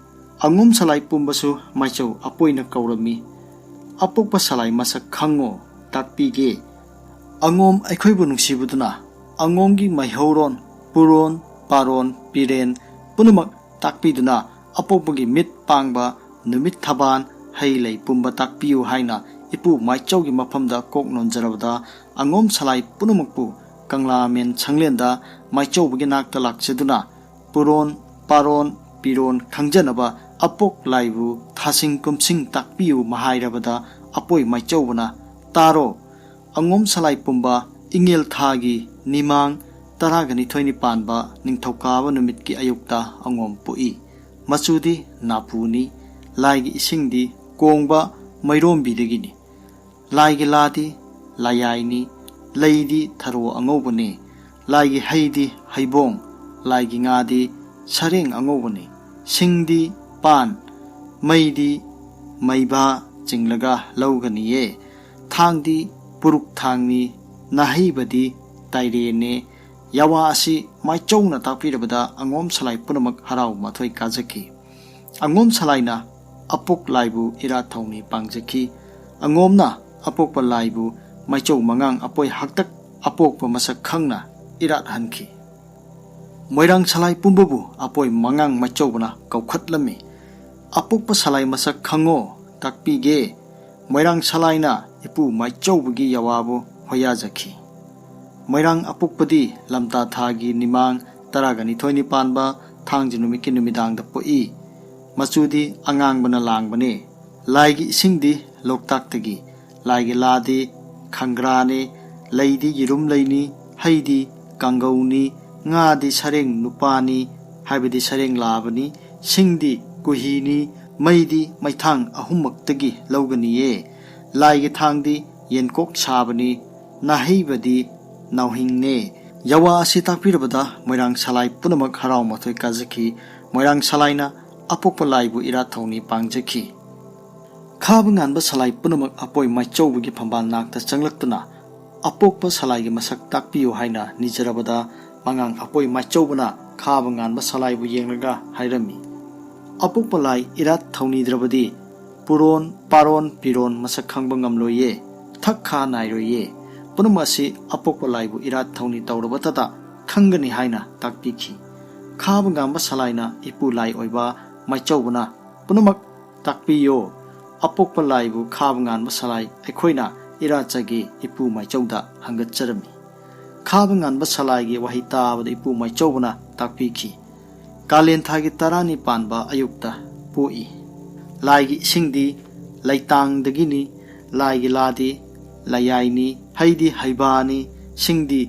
ꯑꯉꯣꯝ ꯁꯂꯥꯏ ꯄꯨꯝꯕꯁꯨ ꯃꯥꯏꯆꯧ ꯑꯄꯣꯏꯅ ꯀꯧꯔꯝꯃꯤ꯫ ꯑꯄꯣꯛꯄ ꯁꯂꯥꯏ ꯃꯁꯛ ꯈꯪꯉꯣ, ꯇꯥꯛꯄꯤꯒꯦ꯫ ꯑꯉꯣꯝ ꯑꯩꯈꯣꯏꯕꯨ ꯅꯨꯡꯁꯤꯕꯗꯨꯅ ꯑꯉꯣꯝꯒꯤ ꯃꯩꯍꯧꯔꯣꯟ, ꯄꯨꯔꯣꯟ, ꯄꯥꯔꯣꯟ, ꯄꯤꯔꯦꯟ ꯄꯨꯝꯅꯃꯛ ꯇꯥꯛꯄꯤꯗꯨꯅ ꯑꯄꯣꯛꯄꯒꯤ ꯃꯤꯠ ꯄꯥꯡꯕ, ꯅꯨꯃꯤꯠ ꯊꯕꯥꯟ, ꯍꯩ ꯂꯩ ꯄꯨꯝꯕ ꯇꯥꯛꯄꯤꯌꯨ ꯍꯥꯏꯅ ꯏꯄꯨ ꯃꯥꯏꯆꯧꯒꯤ ꯃꯐꯝꯗ ꯀꯣꯛ ꯅꯣꯟꯖꯔꯕꯗ, ꯑꯉꯣꯝ ꯁꯂꯥꯏ ꯄꯨꯝꯅꯃꯛꯄꯨ ꯀꯪꯂꯥꯃꯦꯟ ꯁꯪꯂꯦꯟꯗ ꯃꯥꯏꯆꯧꯕꯒꯤ ꯅꯥꯛꯇ ꯂꯥꯛꯆꯗꯨꯅ ꯄꯨꯔꯣꯟ, ꯄꯥꯔꯣꯟ, ꯄꯤꯔꯣꯟ ꯈꯪꯖꯅꯕ ꯑꯄꯣꯛ ꯂꯥꯏꯕꯨ ꯊꯥꯁꯤꯡ ꯀꯨꯝꯁꯤꯡ ꯇꯥꯛꯄꯤꯌꯨ ꯃꯍꯥꯏꯔꯕꯗ, ꯑꯄꯣꯏ ꯃꯥꯏꯆꯧꯕꯅ, "ꯇꯥꯔꯣ, ꯑꯉꯣꯝ ꯁꯂꯥꯏ ꯄꯨꯝꯕ ꯏꯉꯦꯜ ꯊꯥꯒꯤ ꯅꯤꯃꯥꯡ ꯇꯔꯥꯒ ꯅꯤꯊꯣꯏꯅꯤ ꯄꯥꯟꯕ ꯅꯤꯡꯊꯧꯀꯥꯕ ꯅꯨꯃꯤꯠꯀꯤ ꯑꯌꯨꯛꯇ ꯑꯉꯣꯝ ꯄꯣꯛꯏ꯫ ꯃꯆꯨꯗꯤ ꯅꯥꯄꯨꯅꯤ꯫ ꯂꯥꯏꯒꯤ ꯏꯁꯤꯡꯗꯤ ꯀꯣꯡꯕ ꯃꯩꯔꯣꯝꯕꯤꯗꯒꯤꯅꯤ꯫ ꯂꯥꯏꯒꯤ ꯂꯥꯗꯤ ꯂꯥꯌꯥꯏꯅꯤ꯫ ꯂꯩꯗꯤ ꯊꯔꯣ ꯑꯉꯧꯕꯅꯤ꯫ ꯂꯥꯏꯒꯤ ꯍꯩꯗꯤ ꯍꯩꯕꯣꯡ꯫ ꯂꯥꯏꯒꯤ ꯉꯥꯗꯤ ꯁꯔꯦꯡ ꯑꯉꯧꯕꯅꯤ꯫ ꯁꯤꯡꯗꯤ ꯄꯥꯟ, ꯃꯩꯗꯤ ꯃꯩꯕꯥ ꯆꯤꯡꯂꯒ ꯂꯧꯒꯅꯤꯌꯦ꯫ ꯊꯥꯡꯗꯤ ꯄꯨꯔꯨꯛ ꯊꯥꯡꯅꯤ꯫ ꯅꯥꯍꯩꯕꯗꯤ ꯇꯥꯏꯔꯦꯟꯅꯦ"꯫ ꯌꯥꯋꯥ ꯑꯁꯤ ꯃꯥꯏꯆꯧꯅ ꯇꯥꯛꯄꯤꯔꯕꯗ ꯑꯉꯣꯝ ꯁꯂꯥꯏ ꯄꯨꯝꯅꯃꯛ ꯍꯔꯥꯎ ꯃꯊꯣꯏ ꯀꯥꯖꯈꯤ꯫ ꯑꯉꯣꯝ ꯁꯂꯥꯏꯅ ꯑꯄꯣꯛ ꯂꯥꯏꯕꯨ ꯏꯔꯥꯠ ꯊꯧꯅꯤ ꯄꯥꯡꯖꯈꯤ꯫ ꯑꯉꯣꯝꯅ ꯑꯄꯣꯛꯄ ꯂꯥꯏꯕꯨ ꯃꯥꯏꯆꯧ ꯃꯉꯥꯡ ꯑꯄꯣꯏ ꯍꯥꯛꯇꯛ ꯑꯄꯣꯛꯄ ꯃꯁꯛ ꯈꯪꯅ ꯏꯔꯥꯠꯍꯟꯈꯤ꯫ ꯃꯣꯏꯔꯥꯡ ꯁꯂꯥꯏ ꯄꯨꯝꯕꯕꯨ ꯑꯄꯣꯏ ꯃꯉꯥꯡ ꯃꯥꯏꯆꯧꯕꯅ ꯀꯧꯈꯠꯂꯝꯃꯤ꯫ "ꯑꯄꯣꯛꯄ ꯁꯂꯥꯏ ꯃꯁꯛ ꯈꯪꯉꯣ, ꯇꯥꯛꯄꯤꯒꯦ"꯫ ꯃꯣꯏꯔꯥꯡ ꯁꯂꯥꯏꯅ ꯏꯄꯨ ꯃꯥꯏꯆꯧꯕꯒꯤ ꯌꯥꯋꯥꯕꯨ ꯍꯣꯌꯥꯖꯈꯤ꯫ ꯃꯣꯏꯔꯥꯡ ꯑꯄꯣꯛꯄꯗꯤ ꯂꯝꯇꯥ ꯊꯥꯒꯤ ꯅꯤꯃꯥꯡ ꯇꯔꯥꯒ ꯅꯤꯊꯣꯏꯅꯤ ꯄꯥꯟꯕ ꯊꯥꯡꯖ ꯅꯨꯃꯤꯠꯀꯤ ꯅꯨꯃꯤꯗꯥꯡꯗ ꯄꯣꯛꯏ꯫ ꯃꯆꯨꯗꯤ ꯑꯉꯥꯡꯕꯅ ꯂꯥꯡꯕꯅꯤ꯫ ꯂꯥꯏꯒꯤ ꯏꯁꯤꯡꯗꯤ ꯂꯣꯛꯇꯥꯛꯇꯒꯤ꯫ ꯂꯥꯏꯒꯤ ꯂꯥꯗꯤ ꯈꯪꯒ꯭ꯔꯥꯅꯤ꯫ ꯂꯩꯗꯤ ꯌꯦꯔꯨꯝ ꯂꯩꯅꯤ꯫ ꯍꯩꯗꯤ ꯀꯥꯡꯒꯧꯅꯤ꯫ ꯉꯥꯗꯤ ꯁꯔꯦꯡ ꯅꯨꯄꯥꯅꯤ, ꯍꯥꯏꯕꯗꯤ ꯁꯔꯦꯡ ꯂꯥꯕꯅꯤ꯫ ꯁꯤꯡꯗꯤ ꯀꯨꯍꯤꯅꯤ꯫ ꯃꯩꯗꯤ ꯃꯩꯊꯥꯡ ꯑꯍꯨꯝꯃꯛꯇꯒꯤ ꯂꯧꯒꯅꯤꯌꯦ꯫ ꯂꯥꯏꯒꯤ ꯊꯥꯡꯗꯤ ꯌꯦꯟꯀꯣꯛ ꯁꯥꯕꯅꯤ꯫ ꯅꯥꯍꯩꯕꯗꯤ ꯅꯥꯎꯍꯤꯡꯅꯦ꯫ ꯌꯥꯋꯥ ꯑꯁꯤ ꯇꯥꯛꯄꯤꯔꯕꯗ ꯃꯣꯏꯔꯥꯡ ꯁꯂꯥꯏ ꯄꯨꯝꯅꯃꯛ ꯍꯔꯥꯎ ꯃꯊꯣꯏ ꯀꯥꯖꯈꯤ꯫ ꯃꯣꯏꯔꯥꯡ ꯁꯂꯥꯏꯅ ꯑꯄꯣꯛꯄ ꯂꯥꯏꯕꯨ ꯏꯔꯥꯠ ꯊꯧꯅꯤ ꯄꯥꯡꯖꯈꯤ꯫ ꯈꯥꯕ ꯉꯥꯟꯕ ꯁꯂꯥꯏ ꯄꯨꯝꯅꯃꯛ ꯑꯄꯣꯏ ꯃꯥꯏꯆꯧꯕꯒꯤ ꯐꯝꯕꯥꯜ ꯅꯥꯛꯇ ꯆꯪꯂꯛꯇꯨꯅ ꯑꯄꯣꯛꯄ ꯁꯂꯥꯏꯒꯤ ꯃꯁꯛ ꯇꯥꯛꯄꯤꯌꯨ ꯍꯥꯏꯅ ꯅꯤꯖꯔꯕꯗ, ꯃꯉꯥꯡ ꯑꯄꯣꯏ ꯃꯥꯏꯆꯧꯕꯅ ꯈꯥꯕ ꯉꯥꯟꯕ ꯁꯂꯥꯏꯕꯨ ꯌꯦꯡꯂꯒ ꯍꯥꯏꯔꯝꯃꯤ, "ꯑꯄꯣꯛꯄ ꯂꯥꯏ ꯏꯔꯥꯠ ꯊꯧꯅꯤꯗ꯭ꯔꯕꯗꯤ ꯄꯨꯔꯣꯟ, ꯄꯥꯔꯣꯟ, ꯄꯤꯔꯣꯟ ꯃꯁꯛ ꯈꯪꯕ ꯉꯝꯂꯣꯏꯌꯦ, ꯊꯛ ꯈꯥ ꯅꯥꯏꯔꯣꯏꯌꯦ꯫ ꯄꯨꯝꯅꯃꯛ ꯑꯁꯤ ꯑꯄꯣꯛꯄ ꯂꯥꯏꯕꯨ ꯏꯔꯥꯠ ꯊꯧꯅꯤ ꯇꯧꯔꯕꯇꯗ ꯈꯪꯒꯅꯤ" ꯍꯥꯏꯅ ꯇꯥꯛꯄꯤꯈꯤ꯫ ꯈꯥꯕ ꯉꯥꯟꯕ ꯁꯂꯥꯏꯅ ꯏꯄꯨ ꯂꯥꯏ ꯑꯣꯏꯕ ꯃꯥꯏꯆꯧꯕꯅ ꯄꯨꯝꯅꯃꯛ ꯇꯥꯛꯄꯤꯌꯣ꯫ ꯑꯄꯣꯛꯄ ꯂꯥꯏꯕꯨ ꯈꯥꯕ ꯉꯥꯟꯕ ꯁꯂꯥꯏ ꯑꯩꯈꯣꯏꯅ ꯏꯔꯥꯠꯆꯒꯦ ꯏꯄꯨ ꯃꯥꯏꯆꯧꯗ ꯍꯪꯒꯠꯆꯔꯝꯃꯤ꯫ ꯈꯥꯕ ꯉꯥꯟꯕ ꯁꯂꯥꯏꯒꯤ ꯋꯥꯍꯩ ꯇꯥꯕꯗ ꯏꯄꯨ ꯃꯥꯏꯆꯧꯕꯅ ꯇꯥꯛꯄꯤꯈꯤ, "ꯀꯥꯂꯦꯟ ꯊꯥꯒꯤ ꯇꯔꯥꯅꯤ ꯄꯥꯟꯕ ꯑꯌꯨꯛꯇ ꯄꯣꯛꯏ꯫ ꯂꯥꯏꯒꯤ ꯏꯁꯤꯡꯗꯤ ꯂꯩꯇꯥꯡꯗꯒꯤꯅꯤ꯫ ꯂꯥꯏꯒꯤ ꯂꯥꯗꯤ ꯂꯌꯥꯏꯅꯤ꯫ ꯍꯩꯗꯤ ꯍꯩꯕꯥꯅꯤ꯫ ꯁꯤꯡꯗꯤ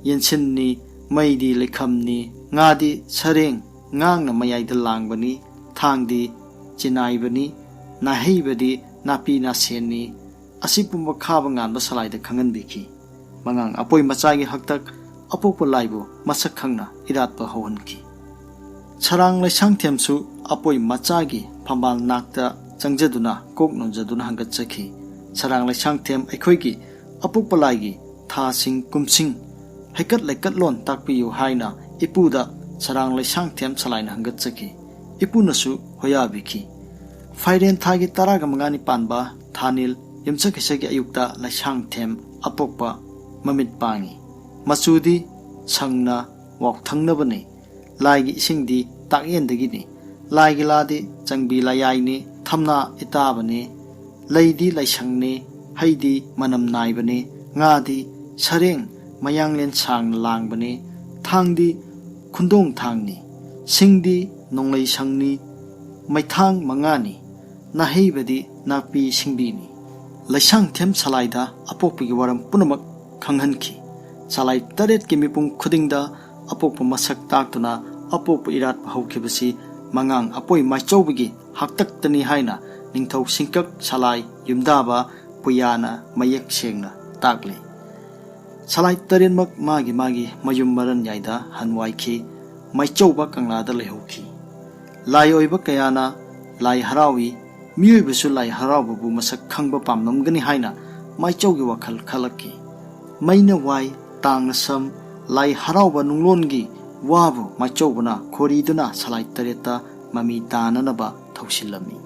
ꯌꯦꯟꯁꯤꯟꯅꯤ꯫ ꯃꯩꯗꯤ ꯂꯩꯈꯝꯅꯤ꯫ ꯉꯥꯗꯤ ꯁꯔꯦꯡ ꯉꯥꯡꯅ ꯃꯌꯥꯏꯗ ꯂꯥꯡꯕꯅꯤ꯫ ꯊꯥꯡꯗꯤ ꯆꯤꯅꯥꯏꯕꯅꯤ꯫ ꯅꯥꯍꯩꯕꯗꯤ ꯅꯥꯄꯤ ꯅꯥꯁꯦꯟꯅꯤ"꯫ ꯑꯁꯤ ꯄꯨꯝꯕ ꯈꯥꯕ ꯉꯥꯟꯕ ꯁꯂꯥꯏꯗ ꯈꯪꯍꯟꯕꯤꯈꯤ꯫ ꯃꯉꯥꯡ ꯑꯄꯣꯏ ꯃꯆꯥꯒꯤ ꯍꯛꯇꯛ ꯑꯄꯣꯛꯄ ꯂꯥꯏꯕꯨ ꯃꯁꯛ ꯈꯪꯅ ꯏꯔꯥꯠꯄ ꯍꯧꯍꯟꯈꯤ꯫ ꯁꯔꯥꯡ ꯂꯩꯁꯥꯡꯊꯦꯝꯁꯨ ꯑꯄꯣꯏ ꯃꯆꯥꯒꯤ ꯐꯝꯕꯥꯜ ꯅꯥꯛꯇ ꯆꯪꯖꯗꯨꯅ ꯀꯣꯛ ꯅꯣꯟꯖꯗꯨꯅ ꯍꯪꯒꯠꯆꯈꯤ꯫ ꯁꯔꯥꯡ ꯂꯩꯁꯥꯡꯊꯦꯝ ꯑꯩꯈꯣꯏꯒꯤ ꯑꯄꯣꯛꯄ ꯂꯥꯏꯒꯤ ꯊꯥꯁꯤꯡ ꯀꯨꯝꯁꯤꯡ ꯍꯩꯀꯠ ꯂꯩꯀꯠꯂꯣꯟ ꯇꯥꯛꯄꯤꯌꯨ ꯍꯥꯏꯅ ꯏꯄꯨꯗ ꯁꯔꯥꯡ ꯂꯩꯁꯥꯡꯊꯦꯝ ꯁꯂꯥꯏꯅ ꯍꯪꯒꯠꯆꯈꯤ꯫ ꯏꯄꯨꯅꯁꯨ ꯍꯣꯌꯥꯕꯤꯈꯤ꯫ ꯐꯥꯏꯔꯦꯟ ꯊꯥꯒꯤ ꯇꯔꯥꯒ ꯃꯉꯥꯅꯤ ꯄꯥꯟꯕ ꯊꯥꯅꯤꯜ ꯌꯨꯝꯁꯀꯩꯁꯒꯤ ꯑꯌꯨꯛꯇ ꯂꯩꯁꯥꯡꯊꯦꯝ ꯑꯄꯣꯛꯄ ꯃꯃꯤꯠ ꯄꯥꯡꯉꯤ꯫ ꯃꯆꯨꯗꯤ ꯁꯪꯅ ꯋꯥꯎꯊꯪꯅꯕꯅꯤ꯫ ꯂꯥꯏꯒꯤ ꯏꯁꯤꯡꯗꯤ ꯇꯥꯛꯌꯦꯟꯗꯒꯤꯅꯤ꯫ ꯂꯥꯏꯒꯤ ꯂꯥꯗꯤ ꯆꯪꯕꯤ ꯂꯌꯥꯏꯅꯤ, ꯊꯝꯅꯥ ꯏꯇꯥꯕꯅꯤ꯫ ꯂꯩꯗꯤ ꯂꯥꯏꯁꯪꯅꯤ, ꯍꯩꯗꯤ ꯃꯅꯝ ꯅꯥꯏꯕꯅꯤ, ꯉꯥꯗꯤ ꯁꯔꯦꯡ ꯃꯌꯥꯡꯂꯦꯟ ꯁꯥꯡꯅ ꯂꯥꯡꯕꯅꯤ꯫ ꯊꯥꯡꯗꯤ ꯈꯨꯟꯗꯣꯡ ꯊꯥꯡꯅꯤ꯫ ꯁꯤꯡꯗꯤ ꯅꯣꯡꯂꯩ ꯁꯪꯅꯤ꯫ ꯃꯩꯊꯥꯡ ꯃꯉꯥꯅꯤ꯫ ꯅꯥꯍꯩꯕꯗꯤ ꯅꯥꯄꯤ ꯁꯤꯡꯕꯤꯅꯤ꯫ ꯂꯩꯁꯥꯡꯊꯦꯝ ꯁꯂꯥꯏꯗ ꯑꯄꯣꯛꯄꯒꯤ ꯋꯥꯔꯝ ꯄꯨꯝꯅꯃꯛ ꯈꯪꯍꯟꯈꯤ꯫ ꯁꯂꯥꯏ ꯇꯔꯦꯠꯀꯤ ꯃꯤꯄꯨꯝ ꯈꯨꯗꯤꯡꯗ ꯑꯄꯣꯛꯄ ꯃꯁꯛ ꯇꯥꯛꯇꯨꯅ ꯑꯄꯣꯛꯄ ꯏꯔꯥꯠꯄ ꯍꯧꯈꯤꯕꯁꯤ ꯃꯉꯥꯡ ꯑꯄꯣꯏ ꯃꯥꯏꯆꯧꯕꯒꯤ ꯍꯥꯛꯇꯛꯇꯅꯤ ꯍꯥꯏꯅ ꯅꯤꯡꯊꯧ ꯁꯤꯡꯀꯛ ꯁꯂꯥꯏ ꯌꯨꯝꯗꯥꯕ ꯄꯨꯌꯥꯅ ꯃꯌꯦꯛ ꯁꯦꯡꯅ ꯇꯥꯛꯂꯤ꯫ ꯁꯂꯥꯏ ꯇꯔꯦꯠꯃꯛ ꯃꯥꯒꯤ ꯃꯥꯒꯤ ꯃꯌꯨꯝ ꯃꯔꯟ ꯌꯥꯏꯗ ꯍꯟꯋꯥꯏꯈꯤ꯫ ꯃꯥꯏꯆꯧꯕ ꯀꯪꯂꯥꯗ ꯂꯩꯍꯧꯈꯤ꯫ ꯂꯥꯏ ꯑꯣꯏꯕ ꯀꯌꯥꯅ ꯂꯥꯏ ꯍꯔꯥꯎꯏ꯫ ꯃꯤꯑꯣꯏꯕꯁꯨ ꯂꯥꯏ ꯍꯔꯥꯎꯕꯕꯨ ꯃꯁꯛ ꯈꯪꯕ ꯄꯥꯝꯂꯝꯒꯅꯤ ꯍꯥꯏꯅ ꯃꯥꯏꯆꯧꯒꯤ ꯋꯥꯈꯜ ꯈꯜꯂꯛꯈꯤ꯫ ꯃꯩꯅ ꯋꯥꯏ, ꯇꯥꯡꯅ ꯁꯝ, ꯂꯥꯏ ꯍꯔꯥꯎꯕ ꯅꯨꯡꯂꯣꯟꯒꯤ ꯋꯥꯕꯨ ꯃꯥꯏꯆꯧꯕꯅ ꯈꯣꯔꯤꯗꯨꯅ ꯁꯂꯥꯏ ꯇꯔꯦꯠꯇ ꯃꯃꯤ ꯇꯥꯅꯅꯕ ꯊꯧꯁꯤꯜꯂꯝꯃꯤ꯫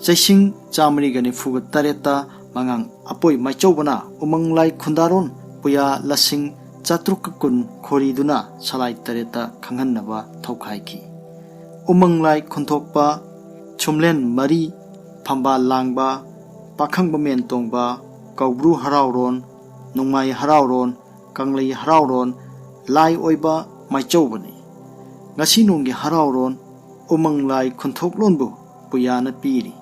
ꯆꯩꯁꯤꯡ ꯆꯥꯃꯔꯤꯒ ꯅꯤꯐꯨꯒ ꯇꯔꯦꯠꯇ ꯃꯉꯥꯡ ꯑꯄꯣꯏ ꯃꯥꯏꯆꯧꯕꯅ ꯎꯃꯪ ꯂꯥꯏ ꯈꯨꯟꯗꯥꯔꯣꯟ ꯄꯨꯌꯥ ꯂꯁꯤꯡ ꯆꯥꯇ꯭ꯔꯨꯛꯀ ꯀꯨꯟ ꯈꯣꯔꯤꯗꯨꯅ ꯁꯂꯥꯏ ꯇꯔꯦꯠꯇ ꯈꯪꯍꯟꯅꯕ ꯊꯧꯈꯥꯏꯈꯤ꯫ ꯎꯃꯪ ꯂꯥꯏ ꯈꯨꯟꯊꯣꯛꯄ, ꯁꯨꯝꯂꯦꯟ ꯃꯔꯤ, ꯐꯝꯕꯥꯜ ꯂꯥꯡꯕ, ꯄꯥꯈꯪꯕ ꯃꯦꯟ ꯇꯣꯡꯕ, ꯀꯧꯕ꯭ꯔꯨ ꯍꯔꯥꯎꯔꯣꯟ, ꯅꯣꯡꯃꯥꯏ ꯍꯔꯥꯎꯔꯣꯟ, ꯀꯪꯂꯩ ꯍꯔꯥꯎꯔꯣꯟ, ꯂꯥꯏ ꯑꯣꯏꯕ ꯃꯥꯏꯆꯧꯕꯅꯤ꯫ ꯉꯁꯤ ꯅꯣꯡꯒꯤ ꯍꯔꯥꯎꯔꯣꯟ ꯎꯃꯪ ꯂꯥꯏ ꯈꯨꯟꯊꯣꯛꯂꯣꯟꯕꯨ ꯄꯨꯌꯥꯅ ꯄꯤꯔꯤ꯫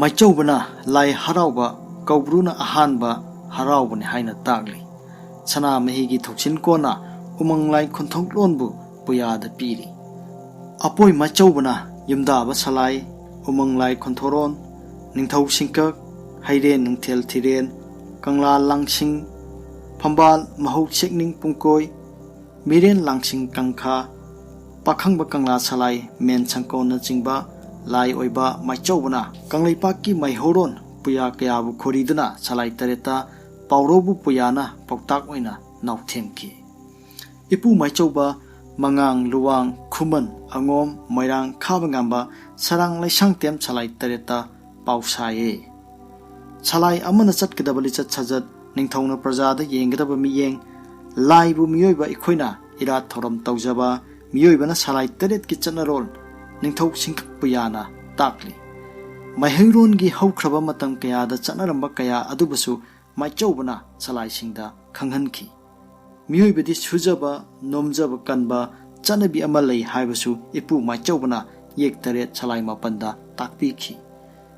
ꯃꯥꯏꯆꯧꯕꯅ ꯂꯥꯏ ꯍꯔꯥꯎꯕ ꯀꯧꯕ꯭ꯔꯨꯅ ꯑꯍꯥꯟꯕ ꯍꯔꯥꯎꯕꯅꯤ ꯍꯥꯏꯅ ꯇꯥꯛꯂꯤ꯫ ꯁꯅꯥꯃꯍꯤꯒꯤ ꯊꯧꯁꯤꯟ ꯀꯣꯟꯅ ꯎꯃꯪ ꯂꯥꯏ ꯈꯨꯟꯊꯣꯛꯂꯣꯟꯕꯨ ꯄꯨꯌꯥꯗ ꯄꯤꯔꯤ꯫ ꯑꯄꯣꯏ ꯃꯥꯏꯆꯧꯕꯅ ꯌꯨꯝꯗꯥꯕ ꯁꯂꯥꯏ, ꯎꯃꯪ ꯂꯥꯏ ꯈꯨꯟꯊꯣꯔꯣꯟ, ꯅꯤꯡꯊꯧ ꯁꯤꯡꯀꯛ, ꯍꯩꯔꯦꯟ ꯅꯨꯡꯊꯦꯜ ꯊꯤꯔꯦꯟ, ꯀꯪꯂꯥ ꯂꯥꯡꯁꯤꯡ, ꯐꯝꯕꯥꯜ ꯃꯍꯧ ꯁꯦꯛꯅꯤꯡ ꯄꯨꯡꯀꯣꯏ, ꯃꯤꯔꯦꯟ ꯂꯥꯡꯁꯤꯡ ꯀꯪꯈꯥ, ꯄꯥꯈꯪꯕ ꯀꯪꯂꯥ ꯁꯂꯥꯏ, ꯃꯦꯟ ꯁꯪꯀꯣꯟꯅꯆꯤꯡꯕ ꯂꯥꯏ ꯑꯣꯏꯕ ꯃꯥꯏꯆꯧꯕꯅ ꯀꯪꯂꯩꯄꯥꯛꯀꯤ ꯃꯥꯏꯍꯧꯔꯣꯟ ꯄꯨꯌꯥ ꯀꯌꯥꯕꯨ ꯈꯣꯔꯤꯗꯨꯅ ꯁꯂꯥꯏ ꯇꯔꯦꯠꯇ ꯄꯥꯎꯔꯧꯕꯨ ꯄꯨꯌꯥꯅ ꯄꯥꯎꯇꯥꯛ ꯑꯣꯏꯅ ꯅꯥꯎꯊꯦꯝꯈꯤ꯫ ꯏꯄꯨ ꯃꯥꯏꯆꯧꯕ, ꯃꯉꯥꯡ, ꯂꯨꯋꯥꯡ, ꯈꯨꯃꯟ, ꯑꯉꯣꯝ, ꯃꯣꯏꯔꯥꯡ, ꯈꯥꯕ ꯉꯝꯕ, ꯁꯔꯥꯡ, ꯂꯩꯁꯥꯡꯊꯦꯝ ꯁꯂꯥꯏ ꯇꯔꯦꯠꯇ ꯄꯥꯎ ꯁꯥꯏꯌꯦ꯫ ꯁꯂꯥꯏ ꯑꯃꯅ ꯆꯠꯀꯗꯕ ꯂꯤꯆꯠ ꯁꯥꯖꯠ, ꯅꯤꯡꯊꯧꯅ ꯄ꯭ꯔꯖꯥꯗ ꯌꯦꯡꯒꯗꯕ ꯃꯤꯠꯌꯦꯡ, ꯂꯥꯏꯕꯨ ꯃꯤꯑꯣꯏꯕ ꯑꯩꯈꯣꯏꯅ ꯏꯔꯥꯠ ꯊꯧꯔꯝ ꯇꯧꯖꯕ, ꯃꯤꯑꯣꯏꯕꯅ ꯁꯂꯥꯏ ꯇꯔꯦꯠꯀꯤ ꯆꯠꯅꯔꯣꯜ, ꯅꯤꯡꯊꯧ ꯁꯤꯡꯀꯛ ꯄꯨꯌꯥꯅ ꯇꯥꯛꯂꯤ꯫ ꯃꯩꯍꯩꯔꯣꯟꯒꯤ ꯍꯧꯈ꯭ꯔꯕ ꯃꯇꯝ ꯀꯌꯥꯗ ꯆꯠꯅꯔꯝꯕ ꯀꯌꯥ ꯑꯗꯨꯕꯨꯁꯨ ꯃꯥꯏꯆꯧꯕꯅ ꯁꯂꯥꯏꯁꯤꯡꯗ ꯈꯪꯍꯟꯈꯤ꯫ ꯃꯤꯑꯣꯏꯕꯗꯤ ꯁꯨꯖꯕ ꯅꯣꯝꯖꯕ ꯀꯟꯕ ꯆꯠꯅꯕꯤ ꯑꯃ ꯂꯩ ꯍꯥꯏꯕꯁꯨ ꯏꯄꯨ ꯃꯥꯏꯆꯧꯕꯅ ꯌꯦꯛ ꯇꯔꯦꯠ ꯁꯂꯥꯏ ꯃꯥꯄꯟꯗ ꯇꯥꯛꯄꯤꯈꯤ꯫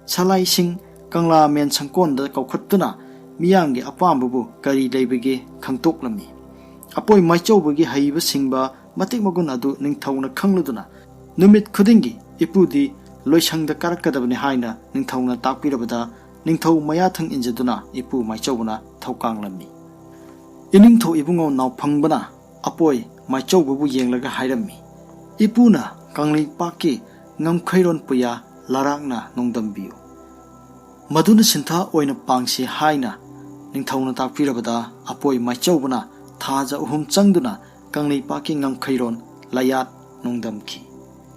ꯁꯂꯥꯏꯁꯤꯡ ꯀꯪꯂꯥ ꯃꯦꯟ ꯁꯪꯀꯣꯟꯗ ꯀꯧꯈꯠꯇꯨꯅ ꯃꯤꯌꯥꯝꯒꯤ ꯑꯄꯥꯝꯕꯕꯨ ꯀꯔꯤ ꯂꯩꯕꯒꯦ ꯈꯪꯇꯣꯛꯂꯝꯃꯤ꯫ ꯑꯄꯣꯏ ꯃꯥꯏꯆꯧꯕꯒꯤ ꯍꯩꯕ ꯁꯤꯡꯕ ꯃꯇꯤꯛ ꯃꯒꯨꯟ ꯑꯗꯨ ꯅꯤꯡꯊꯧꯅ ꯈꯪꯂꯗꯨꯅ ꯅꯨꯃꯤꯠ ꯈꯨꯗꯤꯡꯒꯤ ꯏꯄꯨꯗꯤ ꯂꯣꯏꯁꯪꯗ ꯀꯥꯔꯛꯀꯗꯕꯅꯤ ꯍꯥꯏꯅ ꯅꯤꯡꯊꯧꯅ ꯇꯥꯛꯄꯤꯔꯕꯗ ꯅꯤꯡꯊꯧ ꯃꯌꯥꯊꯪ ꯏꯟꯖꯗꯨꯅ ꯏꯄꯨ ꯃꯥꯏꯆꯧꯕꯅ ꯊꯧꯀꯥꯡꯂꯝꯃꯤ꯫ ꯏꯅꯤꯡꯊꯧ ꯏꯕꯨꯡꯉꯣ ꯅꯥꯎꯐꯪꯕꯅ ꯑꯄꯣꯏ ꯃꯥꯏꯆꯧꯕꯕꯨ ꯌꯦꯡꯂꯒ ꯍꯥꯏꯔꯝꯃꯤ, "ꯏꯄꯨꯅ ꯀꯪꯂꯩꯄꯥꯛꯀꯤ ꯉꯝꯈꯩꯔꯣꯟ ꯄꯨꯌꯥ ꯂꯔꯥꯛꯅ ꯅꯣꯡꯗꯝꯕꯤꯌꯨ꯫ ꯃꯗꯨꯅ ꯁꯤꯟꯊꯥ ꯑꯣꯏꯅ ꯄꯥꯡꯁꯤ" ꯍꯥꯏꯅ ꯅꯤꯡꯊꯧꯅ ꯇꯥꯛꯄꯤꯔꯕꯗ ꯑꯄꯣꯏ ꯃꯥꯏꯆꯧꯕꯅ ꯊꯥꯖ ꯑꯍꯨꯝ ꯆꯪꯗꯨꯅ ꯀꯪꯂꯩꯄꯥꯛꯀꯤ ꯉꯝꯈꯩꯔꯣꯟ ꯂꯩꯌꯥꯠ ꯅꯣꯡꯗꯝꯈꯤ꯫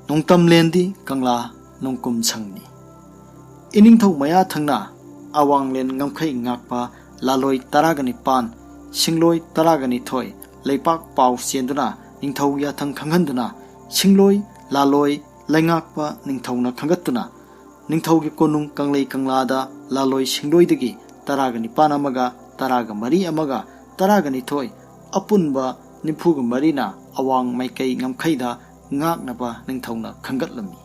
ꯅꯣꯡꯇꯝꯂꯦꯟꯗꯤ ꯀꯪꯂꯥ ꯅꯣꯡꯀꯨꯝ ꯁꯪꯅꯤ꯫ ꯏꯅꯤꯡꯊꯧ ꯃꯌꯥꯊꯪꯅ ꯑꯋꯥꯡꯂꯦꯟ ꯉꯝꯈꯩ ꯉꯥꯛꯄ ꯂꯥꯂꯣꯏ ꯇꯔꯥꯒ ꯅꯤꯄꯥꯟ, ꯁꯤꯡꯂꯣꯏ ꯇꯔꯥꯒ ꯅꯤꯊꯣꯏ ꯂꯩꯄꯥꯛ ꯄꯥꯎ ꯆꯦꯟꯗꯨꯅ ꯅꯤꯡꯊꯧ ꯌꯥꯊꯪ ꯈꯪꯍꯟꯗꯨꯅ ꯁꯤꯡꯂꯣꯏ ꯂꯥꯂꯣꯏ ꯂꯩꯉꯥꯛꯄ ꯅꯤꯡꯊꯧꯅ ꯈꯟꯒꯠꯇꯨꯅ ꯅꯤꯡꯊꯧꯒꯤ ꯀꯣꯅꯨꯡ ꯀꯪꯂꯩ ꯀꯪꯂꯥꯗ ꯂꯥꯂꯣꯏ ꯁꯤꯡꯂꯣꯏꯗꯒꯤ ꯇꯔꯥꯒ ꯅꯤꯄꯥꯟ ꯑꯃꯒ, ꯇꯔꯥꯒ ꯃꯔꯤ ꯑꯃꯒ, ꯇꯔꯥꯒ ꯅꯤꯊꯣꯏ, ꯑꯄꯨꯟꯕ ꯅꯤꯐꯨꯒ ꯃꯔꯤꯅ ꯑꯋꯥꯡ ꯃꯥꯏꯀꯩ ꯉꯝꯈꯩꯗ ꯉꯥꯛꯅꯕ ꯅꯤꯡꯊꯧꯅ ꯈꯟꯒꯠꯂꯝꯃꯤ꯫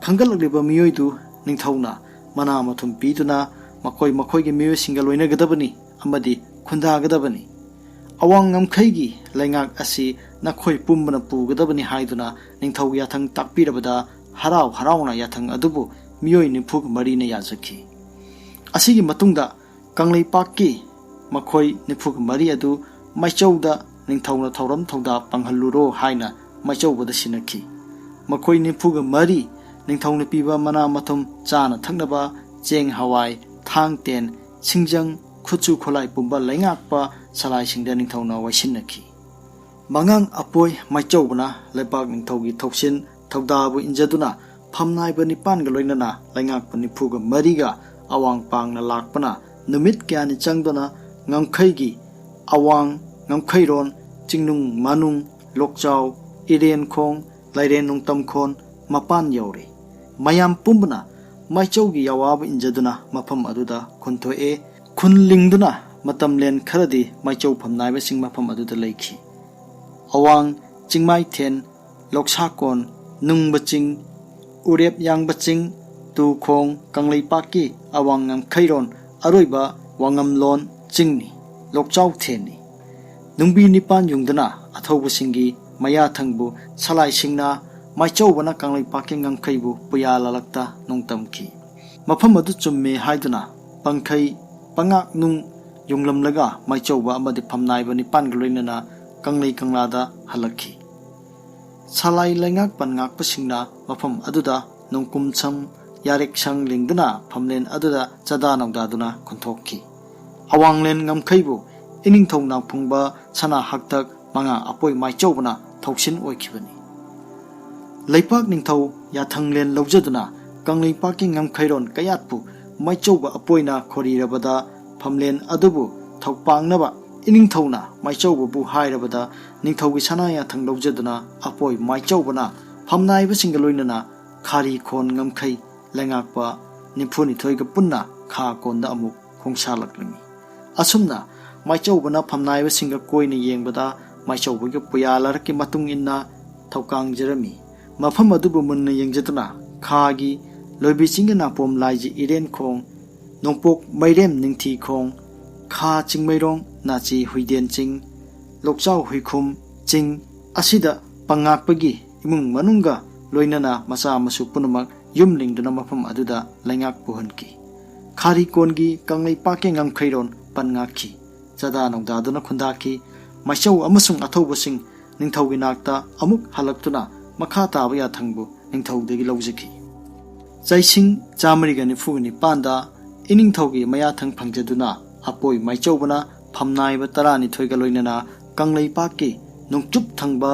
ꯈꯟꯒꯠꯂꯛꯂꯤꯕ ꯃꯤꯑꯣꯏꯗꯨ ꯅꯤꯡꯊꯧꯅ ꯃꯅꯥ ꯃꯊꯨꯝ ꯄꯤꯗꯨꯅ ꯃꯈꯣꯏ ꯃꯈꯣꯏꯒꯤ ꯃꯤꯑꯣꯏꯁꯤꯡꯒ ꯂꯣꯏꯅꯒꯗꯕꯅꯤ ꯑꯃꯗꯤ ꯈꯨꯟꯗꯥꯒꯗꯕꯅꯤ꯫ ꯑꯋꯥꯡ ꯉꯝꯈꯩꯒꯤ ꯂꯩꯉꯥꯛ ꯑꯁꯤ ꯅꯈꯣꯏ ꯄꯨꯝꯕꯅ ꯄꯨꯒꯗꯕꯅꯤ ꯍꯥꯏꯗꯨꯅ ꯅꯤꯡꯊꯧ ꯌꯥꯊꯪ ꯇꯥꯛꯄꯤꯔꯕꯗ ꯍꯔꯥꯎ ꯍꯔꯥꯎꯅ ꯌꯥꯊꯪ ꯑꯗꯨꯕꯨ ꯃꯤꯑꯣꯏ ꯅꯤꯐꯨꯒ ꯃꯔꯤꯅ ꯌꯥꯖꯈꯤ꯫ ꯑꯁꯤꯒꯤ ꯃꯇꯨꯡꯗ ꯀꯪꯂꯩꯄꯥꯛꯀꯤ ꯃꯈꯣꯏ ꯅꯤꯐꯨꯒ ꯃꯔꯤ ꯑꯗꯨ ꯃꯥꯏꯆꯧꯗ ꯅꯤꯡꯊꯧꯅ ꯊꯧꯔꯝ ꯊꯧꯗꯥ ꯄꯥꯡꯍꯜꯂꯨꯔꯣ ꯍꯥꯏꯅ ꯃꯥꯏꯆꯧꯕꯗ ꯁꯤꯟꯅꯈꯤ꯫ ꯃꯈꯣꯏ ꯅꯤꯐꯨꯒ ꯃꯔꯤ ꯅꯤꯡꯊꯧꯅ ꯄꯤꯕ ꯃꯅꯥ ꯃꯊꯨꯝ, ꯆꯥꯅ ꯊꯛꯅꯕ, ꯆꯦꯡ ꯍꯋꯥꯏ, ꯊꯥꯡ ꯇꯦꯟ, ꯁꯤꯡꯖꯪ, ꯈꯨꯠꯁꯨ ꯈꯨꯠꯂꯥꯏ ꯄꯨꯝꯕ ꯂꯩꯉꯥꯛꯄ ꯁꯂꯥꯏꯁꯤꯡꯗ ꯅꯤꯡꯊꯧꯅ ꯋꯥꯏꯁꯤꯟꯅꯈꯤ꯫ ꯃꯉꯥꯡ ꯑꯄꯣꯏ ꯃꯥꯏꯆꯧꯕꯅ ꯂꯩꯄꯥꯛ ꯅꯤꯡꯊꯧꯒꯤ ꯊꯧꯁꯤꯟ ꯊꯧꯗꯥꯕꯨ ꯏꯟꯖꯗꯨꯅ ꯐꯝꯅꯥꯏꯕ ꯅꯤꯄꯥꯟꯒ ꯂꯣꯏꯅꯅ ꯂꯩꯉꯥꯛꯄ ꯅꯤꯐꯨꯒ ꯃꯔꯤꯒ ꯑꯋꯥꯡ ꯄꯥꯡꯅ ꯂꯥꯛꯄꯅ ꯅꯨꯃꯤꯠ ꯀꯌꯥꯅꯤ ꯆꯪꯗꯨꯅ ꯉꯝꯈꯩꯒꯤ ꯑꯋꯥꯡ, ꯉꯝꯈꯩꯔꯣꯟ, ꯆꯤꯡꯅꯨꯡ ꯃꯅꯨꯡ, ꯂꯣꯛꯆꯥꯎ, ꯏꯔꯦꯟꯈꯣꯡ, ꯂꯥꯏꯔꯦꯟ ꯅꯣꯡꯇꯝꯈꯣꯟ ꯃꯄꯥꯟ ꯌꯧꯔꯦ꯫ ꯃꯌꯥꯝ ꯄꯨꯝꯕꯅ ꯃꯥꯏꯆꯧꯒꯤ ꯌꯥꯋꯥꯕꯨ ꯏꯟꯖꯗꯨꯅ ꯃꯐꯝ ꯑꯗꯨꯗ ꯈꯨꯟ ꯊꯣꯛꯑꯦ꯫ ꯈꯨꯟ ꯂꯤꯡꯗꯨꯅ ꯃꯇꯝꯂꯦꯟ ꯈꯔꯗꯤ ꯃꯥꯏꯆꯧ ꯐꯝꯅꯥꯏꯕꯁꯤꯡ ꯃꯐꯝ ꯑꯗꯨꯗ ꯂꯩꯈꯤ꯫ ꯑꯋꯥꯡ ꯆꯤꯡꯃꯥꯏꯊꯦꯟ, ꯂꯣꯛꯁꯥꯀꯣꯟ, ꯅꯨꯡꯕ ꯆꯤꯡ, ꯎꯔꯦꯞ ꯌꯥꯡꯕ ꯆꯤꯡ, ꯇꯨꯈꯣꯡ, ꯀꯪꯂꯩꯄꯥꯛꯀꯤ ꯑꯋꯥꯡ ꯉꯝꯈꯩꯔꯣꯟ, ꯑꯔꯣꯏꯕ ꯋꯥꯉꯝꯂꯣꯟ ꯆꯤꯡꯅꯤ, ꯂꯣꯛꯆꯥꯎ ꯊꯦꯟꯅꯤ꯫ ꯅꯨꯡꯕꯤ ꯅꯤꯄꯥꯟ ꯌꯨꯡꯗꯨꯅ ꯑꯊꯧꯕꯁꯤꯡꯒꯤ ꯃꯌꯥ ꯊꯪꯕꯨ ꯁꯂꯥꯏꯁꯤꯡꯅ ꯃꯥꯏꯆꯧꯕꯅ ꯀꯪꯂꯩꯄꯥꯛꯀꯤ ꯉꯝꯈꯩꯕꯨ ꯄꯨꯌꯥ ꯂꯥꯂꯛꯇ ꯅꯣꯡꯗꯝꯈꯤ꯫ ꯃꯐꯝ ꯑꯗꯨ ꯆꯨꯝꯃꯦ ꯍꯥꯏꯗꯨꯅ ꯄꯪꯈꯩ ꯄꯉꯥꯛ ꯅꯨꯡ ꯌꯨꯡꯂꯝꯂꯒ ꯃꯥꯏꯆꯧꯕ ꯑꯃꯗꯤ ꯐꯝꯅꯥꯏꯕ ꯅꯤꯄꯥꯟꯒ ꯂꯣꯏꯅꯅ ꯀꯪꯂꯩ ꯀꯪꯂꯥꯗ ꯍꯜꯂꯛꯈꯤ꯫ ꯁꯂꯥꯏ ꯂꯩꯉꯥꯛ ꯄꯟ ꯉꯥꯛꯄꯁꯤꯡꯅ ꯃꯐꯝ ꯑꯗꯨꯗ ꯅꯣꯡꯀꯨꯝꯁꯝ ꯌꯥꯔꯦꯛꯁꯪ ꯂꯤꯡꯗꯨꯅ ꯐꯝꯂꯦꯟ ꯑꯗꯨꯗ ꯆꯥꯗꯥ ꯅꯧꯗꯥꯗꯨꯅ ꯈꯨꯟꯊꯣꯛꯈꯤ꯫ ꯑꯋꯥꯡꯂꯦꯟ ꯉꯝꯈꯩꯕꯨ ꯏꯅꯤꯡꯊꯧ ꯅꯥꯎꯐꯨꯡꯕ ꯁꯅꯥ ꯍꯛꯇꯛ ꯃꯉꯥ ꯑꯄꯣꯏ ꯃꯥꯏꯆꯧꯕꯅ ꯊꯧꯁꯤꯟ ꯑꯣꯏꯈꯤꯕꯅꯤ꯫ ꯂꯩꯄꯥꯛ ꯅꯤꯡꯊꯧ ꯌꯥꯊꯪꯂꯦꯟ ꯂꯧꯖꯗꯨꯅ ꯀꯪꯂꯩꯄꯥꯛꯀꯤ ꯉꯝꯈꯩꯔꯣꯟ ꯀꯌꯥꯠꯄꯨ ꯃꯥꯏꯆꯧꯕ ꯑꯄꯣꯏꯅ ꯈꯣꯔꯤꯔꯕꯗ ꯐꯝꯂꯦꯟ ꯑꯗꯨꯕꯨ ꯊꯧꯄꯥꯡꯅꯕ ꯏꯅꯤꯡꯊꯧꯅ ꯃꯥꯏꯆꯧꯕꯕꯨ ꯍꯥꯏꯔꯕꯗ ꯅꯤꯡꯊꯧꯒꯤ ꯁꯅꯥ ꯌꯥꯊꯪ ꯂꯧꯖꯗꯨꯅ ꯑꯄꯣꯏ ꯃꯥꯏꯆꯧꯕꯅ ꯐꯝꯅꯥꯏꯕꯁꯤꯡꯒ ꯂꯣꯏꯅꯅ ꯈꯥꯔꯤ ꯈꯣꯟ ꯉꯝꯈꯩ ꯂꯩꯉꯥꯛꯄ ꯅꯤꯐꯨꯅꯤꯊꯣꯏꯒ ꯄꯨꯟꯅ ꯈꯥ ꯀꯣꯟꯗ ꯑꯃꯨꯛ ꯈꯣꯡꯁꯥꯜꯂꯛꯂꯝꯃꯤ꯫ ꯑꯁꯨꯝꯅ ꯃꯥꯏꯆꯧꯕꯅ ꯐꯝꯅꯥꯏꯕꯁꯤꯡꯒ ꯀꯣꯏꯅ ꯌꯦꯡꯕꯗ ꯃꯥꯏꯆꯧꯕꯒꯤ ꯄꯨꯌꯥ ꯂꯥꯔꯛꯀꯤ ꯃꯇꯨꯡ ꯏꯟꯅ ꯊꯧꯀꯥꯡꯖꯔꯝꯃꯤ꯫ ꯃꯐꯝ ꯑꯗꯨꯕꯨ ꯃꯨꯟꯅ ꯌꯦꯡꯖꯗꯨꯅ ꯈꯥꯒꯤ ꯂꯣꯏꯕꯤ ꯆꯤꯡꯒꯤ ꯅꯥꯄꯣꯝ ꯂꯥꯏꯖꯤ ꯏꯔꯦꯟꯈꯣꯡ, ꯅꯣꯡꯄꯣꯛ ꯃꯩꯔꯦꯝ ꯅꯤꯡꯊꯤꯈꯣꯡ, ꯈꯥ ꯆꯤꯡꯃꯩꯔꯣꯡ, ꯅꯥꯆꯤ ꯍꯨꯏꯗꯦꯟ ꯆꯤꯡ, ꯂꯣꯛꯆꯥꯎ ꯍꯨꯏꯈꯨꯝ ꯆꯤꯡ ꯑꯁꯤꯗ ꯄꯪꯉꯥꯛꯄꯒꯤ ꯏꯃꯨꯡ ꯃꯅꯨꯡꯒ ꯂꯣꯏꯅꯅ ꯃꯆꯥ ꯃꯁꯨ ꯄꯨꯝꯅꯃꯛ ꯌꯨꯝ ꯂꯤꯡꯗꯨꯅ ꯃꯐꯝ ꯑꯗꯨꯗ ꯂꯩꯉꯥꯛ ꯄꯨꯍꯟꯈꯤ꯫ ꯈꯥꯔꯤ ꯀꯣꯟꯒꯤ ꯀꯪꯂꯩꯄꯥꯛꯀꯤ ꯉꯝꯈꯩꯔꯣꯟ ꯄꯟ ꯉꯥꯛꯈꯤ꯫ ꯆꯥꯗꯥ ꯅꯧꯗꯥꯗꯨꯅ ꯈꯨꯟꯗꯥꯈꯤ꯫ ꯃꯥꯏꯆꯧ ꯑꯃꯁꯨꯡ ꯑꯊꯧꯕꯁꯤꯡ ꯅꯤꯡꯊꯧꯒꯤ ꯅꯥꯛꯇ ꯑꯃꯨꯛ ꯍꯜꯂꯛꯇꯨꯅ ꯃꯈꯥ ꯇꯥꯕ ꯌꯥꯊꯪꯕꯨ ꯅꯤꯡꯊꯧꯗꯒꯤ ꯂꯧꯖꯈꯤ꯫ ꯆꯩꯁꯤꯡ ꯆꯥꯃꯔꯤꯒ ꯅꯤꯐꯨꯒ ꯅꯤꯄꯥꯟꯗ ꯏꯅꯤꯡꯊꯧꯒꯤ ꯃꯌꯥꯊꯪ ꯐꯪꯖꯗꯨꯅ ꯑꯄꯣꯏ ꯃꯥꯏꯆꯧꯕꯅ ꯐꯝꯅꯥꯏꯕ ꯇꯔꯥꯅꯤꯊꯣꯏꯒ ꯂꯣꯏꯅꯅ ꯀꯪꯂꯩꯄꯥꯛꯀꯤ ꯅꯣꯡꯆꯨꯞ ꯊꯪꯕ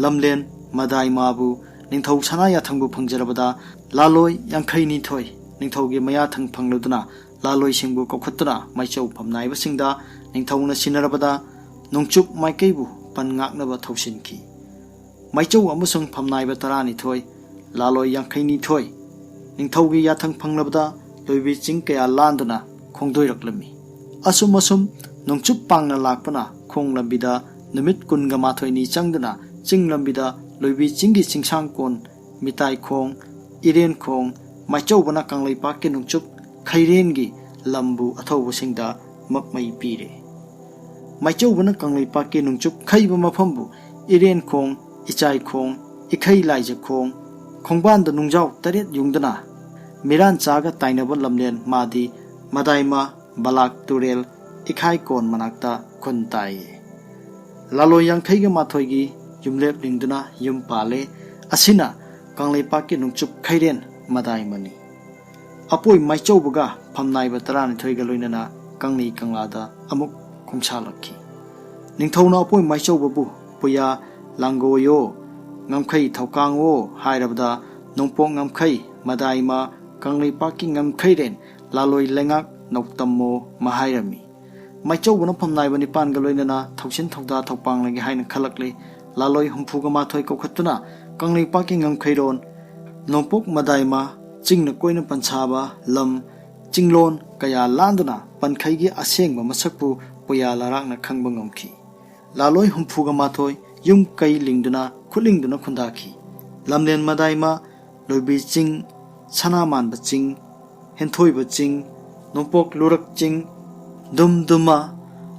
ꯂꯝꯂꯦꯟ ꯃꯗꯥꯏꯃꯥꯕꯨ ꯅꯤꯡꯊꯧ ꯁꯅꯥ ꯌꯥꯊꯪꯕꯨ ꯐꯪꯖꯔꯕꯗ ꯂꯥꯂꯣꯏ ꯌꯥꯡꯈꯩꯅꯤꯊꯣꯏ ꯅꯤꯡꯊꯧꯒꯤ ꯃꯌꯥꯊꯪ ꯐꯪꯂꯗꯨꯅ ꯂꯥꯂꯣꯏꯁꯤꯡꯕꯨ ꯀꯧꯈꯠꯇꯨꯅ ꯃꯥꯏꯆꯧ ꯐꯝꯅꯥꯏꯕꯁꯤꯡꯗ ꯅꯤꯡꯊꯧꯅ ꯁꯤꯟꯅꯔꯕꯗ ꯅꯣꯡꯆꯨꯞ ꯃꯥꯏꯀꯩꯕꯨ ꯄꯟ ꯉꯥꯛꯅꯕ ꯊꯧꯁꯤꯟꯈꯤ꯫ ꯃꯥꯏꯆꯧ ꯑꯃꯁꯨꯡ ꯐꯝꯅꯥꯏꯕ ꯇꯔꯥꯅꯤꯊꯣꯏ, ꯂꯥꯂꯣꯏ ꯌꯥꯡꯈꯩꯅꯤꯊꯣꯏ ꯅꯤꯡꯊꯧꯒꯤ ꯌꯥꯊꯪ ꯐꯪꯂꯕꯗ ꯂꯣꯏꯕꯤ ꯆꯤꯡ ꯀꯌꯥ ꯂꯥꯟꯗꯨꯅ ꯈꯣꯡꯗꯣꯏꯔꯛꯂꯝꯃꯤ꯫ ꯑꯁꯨꯝ ꯑꯁꯨꯝ ꯅꯣꯡꯆꯨꯞ ꯄꯥꯡꯅ ꯂꯥꯛꯄꯅ ꯈꯣꯡ ꯂꯝꯕꯤꯗ ꯅꯨꯃꯤꯠ ꯀꯨꯟꯒ ꯃꯥꯊꯣꯏꯅꯤ ꯆꯪꯗꯨꯅ ꯆꯤꯡ ꯂꯝꯕꯤꯗ ꯂꯣꯏꯕꯤ ꯆꯤꯡꯒꯤ ꯆꯤꯡꯁꯥꯡ ꯀꯣꯟ, ꯃꯤꯇꯥꯏꯈꯣꯡ, ꯏꯔꯦꯟꯈꯣꯡ, ꯃꯥꯏꯆꯧꯕꯅ ꯀꯪꯂꯩꯄꯥꯛꯀꯤ ꯅꯣꯡꯆꯨꯞ ꯈꯩꯔꯦꯟꯒꯤ ꯂꯝꯕꯨ ꯑꯊꯧꯕꯁꯤꯡꯗ ꯃꯛꯃꯩ ꯄꯤꯔꯦ꯫ ꯃꯥꯏꯆꯧꯕꯅ ꯀꯪꯂꯩꯄꯥꯛꯀꯤ ꯅꯣꯡꯆꯨꯞ ꯈꯩꯕ ꯃꯐꯝꯕꯨ ꯏꯔꯦꯟꯈꯣꯡ, ꯏꯆꯥꯏꯈꯣꯡ, ꯏꯈꯩ ꯂꯥꯏꯖꯈꯣꯡ, ꯈꯣꯡꯕꯥꯟꯗ ꯅꯨꯡꯖꯥꯎ ꯇꯔꯦꯠ ꯌꯨꯡꯗꯨꯅ ꯃꯤꯔꯥꯟ ꯆꯥꯒ ꯇꯥꯏꯅꯕ ꯂꯝꯂꯦꯟ ꯃꯥꯗꯤ ꯃꯗꯥꯏꯃ ꯕꯂꯥꯛ ꯇꯨꯔꯦꯜ ꯏꯈꯥꯏ ꯀꯣꯟ ꯃꯅꯥꯛꯇ ꯈꯨꯟ ꯇꯥꯏꯌꯦ꯫ ꯂꯥꯂꯣꯏ ꯌꯥꯡꯈꯩꯒ ꯃꯥꯊꯣꯏꯒꯤ ꯌꯨꯝꯂꯦꯞ ꯂꯤꯡꯗꯨꯅ ꯌꯨꯝ ꯄꯥꯜꯂꯦ꯫ ꯑꯁꯤꯅ ꯀꯪꯂꯩꯄꯥꯛꯀꯤ ꯅꯣꯡꯆꯨꯞ ꯈꯩꯔꯦꯟ ꯃꯗꯥꯏꯃꯅꯤ꯫ ꯑꯄꯣꯏ ꯃꯥꯏꯆꯧꯕꯒ ꯐꯝꯅꯥꯏꯕ ꯇꯔꯥꯅꯤꯊꯣꯏꯒ ꯂꯣꯏꯅꯅ ꯀꯪꯂꯩ ꯀꯪꯂꯥꯗ ꯑꯃꯨꯛ ꯈꯣꯡꯁꯥꯜꯂꯛꯈꯤ꯫ ꯅꯤꯡꯊꯧꯅ ꯑꯄꯣꯏ ꯃꯥꯏꯆꯧꯕꯕꯨ ꯄꯨꯌꯥ ꯂꯥꯡꯒꯣꯌꯣ, ꯉꯝꯈꯩ ꯊꯧꯀꯥꯡꯋꯣ ꯍꯥꯏꯔꯕꯗ ꯅꯣꯡꯄꯣꯛ ꯉꯝꯈꯩ, ꯃꯗꯥꯏꯃ ꯀꯪꯂꯩꯄꯥꯛꯀꯤ ꯉꯝꯈꯩꯔꯦꯟ ꯂꯥꯂꯣꯏ ꯂꯩꯉꯥꯛ ꯅꯧꯇꯝꯃꯣ ꯃꯍꯥꯏꯔꯝꯃꯤ꯫ ꯃꯥꯏꯆꯧꯕꯅ ꯐꯝꯅꯥꯏꯕ ꯅꯤꯄꯥꯟꯒ ꯂꯣꯏꯅꯅ ꯊꯧꯁꯤꯟ ꯊꯧꯗꯥ ꯊꯧꯄꯥꯡꯂꯒꯦ ꯍꯥꯏꯅ ꯈꯜꯂꯛꯂꯦ꯫ ꯂꯥꯂꯣꯏ ꯍꯨꯝꯐꯨꯒ ꯃꯥꯊꯣꯏ ꯀꯧꯈꯠꯇꯨꯅ ꯀꯪꯂꯩꯄꯥꯛꯀꯤ ꯉꯝꯈꯩꯔꯣꯟ ꯅꯣꯡꯄꯣꯛ ꯃꯗꯥꯏꯃ ꯆꯤꯡꯅ ꯀꯣꯏꯅ ꯄꯟꯁꯥꯕ ꯂꯝ ꯆꯤꯡꯂꯣꯟ ꯀꯌꯥ ꯂꯥꯟꯗꯨꯅ ꯄꯟꯈꯩꯒꯤ ꯑꯁꯦꯡꯕ ꯃꯁꯛꯄꯨ ꯄꯨꯌꯥ ꯂꯥꯔꯥꯛꯅ ꯈꯪꯕ ꯉꯝꯈꯤ꯫ ꯂꯥꯂꯣꯏ ꯍꯨꯝꯐꯨꯒ ꯃꯥꯊꯣꯏ ꯌꯨꯝ ꯀꯩ ꯂꯤꯡꯗꯨꯅ ꯈꯨꯠꯂꯤꯡꯗꯨꯅ ꯈꯨꯟꯗꯥꯈꯤ꯫ ꯂꯝꯂꯦꯟ ꯃꯗꯥꯏꯃ ꯂꯣꯏꯕꯤ ꯆꯤꯡ, ꯁꯅꯥꯃꯥꯟꯕ ꯆꯤꯡ, ꯍꯦꯟꯊꯣꯏꯕ ꯆꯤꯡ, ꯅꯣꯡꯄꯣꯛ ꯂꯨꯔꯛ ꯆꯤꯡ, ꯗꯨꯝꯗꯨꯃ,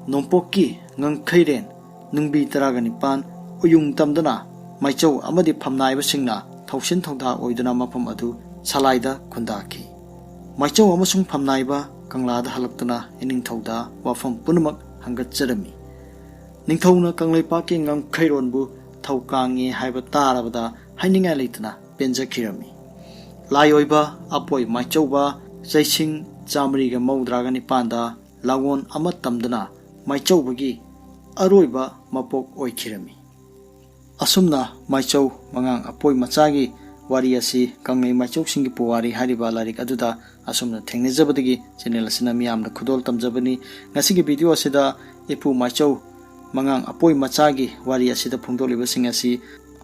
ꯅꯣꯡꯄꯣꯛꯀꯤ ꯉꯪꯈꯩꯔꯦꯟ, ꯅꯨꯡꯕꯤ ꯇꯔꯥꯒ ꯅꯤꯄꯥꯟ, ꯎꯌꯨꯡ ꯇꯝꯗꯨꯅ ꯃꯥꯏꯆꯧ ꯑꯃꯗꯤ ꯐꯝꯅꯥꯏꯕꯁꯤꯡꯅ ꯊꯧꯁꯤꯟ ꯊꯧꯗꯥ ꯑꯣꯏꯗꯨꯅ ꯃꯐꯝ ꯑꯗꯨ ꯁꯂꯥꯏꯗ ꯈꯨꯟꯗꯥꯈꯤ꯫ ꯃꯥꯏꯆꯧ ꯑꯃꯁꯨꯡ ꯐꯝꯅꯥꯏꯕ ꯀꯪꯂꯥꯗ ꯍꯜꯂꯛꯇꯨꯅ ꯏꯅꯤꯡꯊꯧꯗ ꯋꯥꯐꯝ ꯄꯨꯝꯅꯃꯛ ꯍꯪꯒꯠꯆꯔꯝꯃꯤ꯫ ꯅꯤꯡꯊꯧꯅ ꯀꯪꯂꯩꯄꯥꯛꯀꯤ ꯉꯝꯈꯩꯔꯣꯟꯕꯨ ꯊꯧ ꯀꯥꯡꯉꯦ ꯍꯥꯏꯕ ꯇꯥꯔꯕꯗ ꯍꯥꯏꯅꯤꯡꯉꯥꯏ ꯂꯩꯇꯅ ꯄꯦꯟꯖꯈꯤꯔꯝꯃꯤ꯫ ꯂꯥꯏ ꯑꯣꯏꯕ ꯑꯄꯣꯏ ꯃꯥꯏꯆꯧꯕ ꯆꯩꯁꯤꯡ ꯆꯥꯃꯔꯤꯒ ꯃꯧꯗ꯭ꯔꯥꯒ ꯅꯤꯄꯥꯟꯗ ꯂꯥꯡꯒꯣꯜ ꯑꯃ ꯇꯝꯗꯨꯅ ꯃꯥꯏꯆꯧꯕꯒꯤ ꯑꯔꯣꯏꯕ ꯃꯄꯣꯛ ꯑꯣꯏꯈꯤꯔꯝꯃꯤ꯫ ꯑꯁꯨꯝꯅ ꯃꯥꯏꯆꯧ ꯃꯉꯥꯡ ꯑꯄꯣꯏ ꯃꯆꯥꯒꯤ ꯋꯥꯔꯤ ꯑꯁꯤ ꯀꯪꯂꯩ ꯃꯥꯏꯆꯧꯁꯤꯡꯒꯤ ꯄꯨꯋꯥꯔꯤ ꯍꯥꯏꯔꯤꯕ ꯂꯥꯏꯔꯤꯛ ꯑꯗꯨꯗ ꯑꯁꯨꯝꯅ ꯊꯦꯡꯅꯖꯕꯗꯒꯤ ꯆꯦꯅꯦꯜ ꯑꯁꯤꯅ ꯃꯤꯌꯥꯝꯗ ꯈꯨꯗꯣꯜ ꯇꯝꯖꯕꯅꯤ꯫ ꯉꯁꯤꯒꯤ ꯚꯤꯗꯤꯑꯣ ꯑꯁꯤꯗ ꯏꯄꯨ ꯃꯥꯏꯆꯧ ꯃꯉꯥꯡ ꯑꯄꯣꯏ ꯃꯆꯥꯒꯤ ꯋꯥꯔꯤ ꯑꯁꯤꯗ ꯐꯣꯡꯗꯣꯛꯂꯤꯕꯁꯤꯡ ꯑꯁꯤ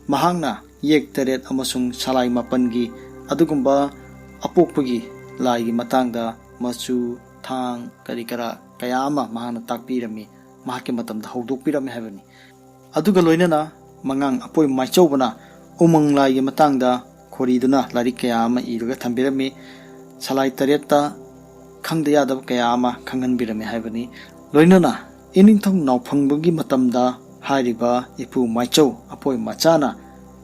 ꯃꯍꯥꯛꯅ ꯌꯦꯛ ꯇꯔꯦꯠ ꯑꯃꯁꯨꯡ ꯁꯂꯥꯏ ꯃꯥꯄꯟꯒꯤ ꯑꯗꯨꯒꯨꯝꯕ ꯑꯄꯣꯛꯄꯒꯤ ꯂꯥꯏꯒꯤ ꯃꯇꯥꯡꯗ ꯃꯆꯨ, ꯊꯥꯡ, ꯀꯔꯤ ꯀꯔꯥ ꯀꯌꯥ ꯑꯃ ꯃꯍꯥꯛꯅ ꯇꯥꯛꯄꯤꯔꯝꯃꯤ, ꯃꯍꯥꯛꯀꯤ ꯃꯇꯝꯗ ꯍꯧꯗꯣꯛꯄꯤꯔꯝꯃꯤ ꯍꯥꯏꯕꯅꯤ꯫ ꯑꯗꯨꯒ ꯂꯣꯏꯅꯅ ꯃꯉꯥꯡ ꯑꯄꯣꯏ ꯃꯥꯏꯆꯧꯕꯅ ꯎꯃꯪ ꯂꯥꯏꯒꯤ ꯃꯇꯥꯡꯗ ꯈꯣꯔꯤꯗꯨꯅ ꯂꯥꯏꯔꯤꯛ ꯀꯌꯥ ꯑꯃ ꯏꯔꯒ ꯊꯝꯕꯤꯔꯝꯃꯤ꯫ ꯁꯂꯥꯏ ꯇꯔꯦꯠꯇ ꯈꯪꯗ ꯌꯥꯗꯕ ꯀꯌꯥ ꯑꯃ ꯈꯪꯍꯟꯕꯤꯔꯝꯃꯤ ꯍꯥꯏꯕꯅꯤ꯫ ꯂꯣꯏꯅꯅ ꯏꯅꯤꯡꯊꯧ ꯅꯥꯎꯐꯪꯕꯒꯤ ꯃꯇꯝꯗ ꯍꯥꯏꯔꯤꯕ ꯏꯄꯨ ꯃꯥꯏꯆꯧ ꯑꯄꯣꯏ ꯃꯆꯥꯅ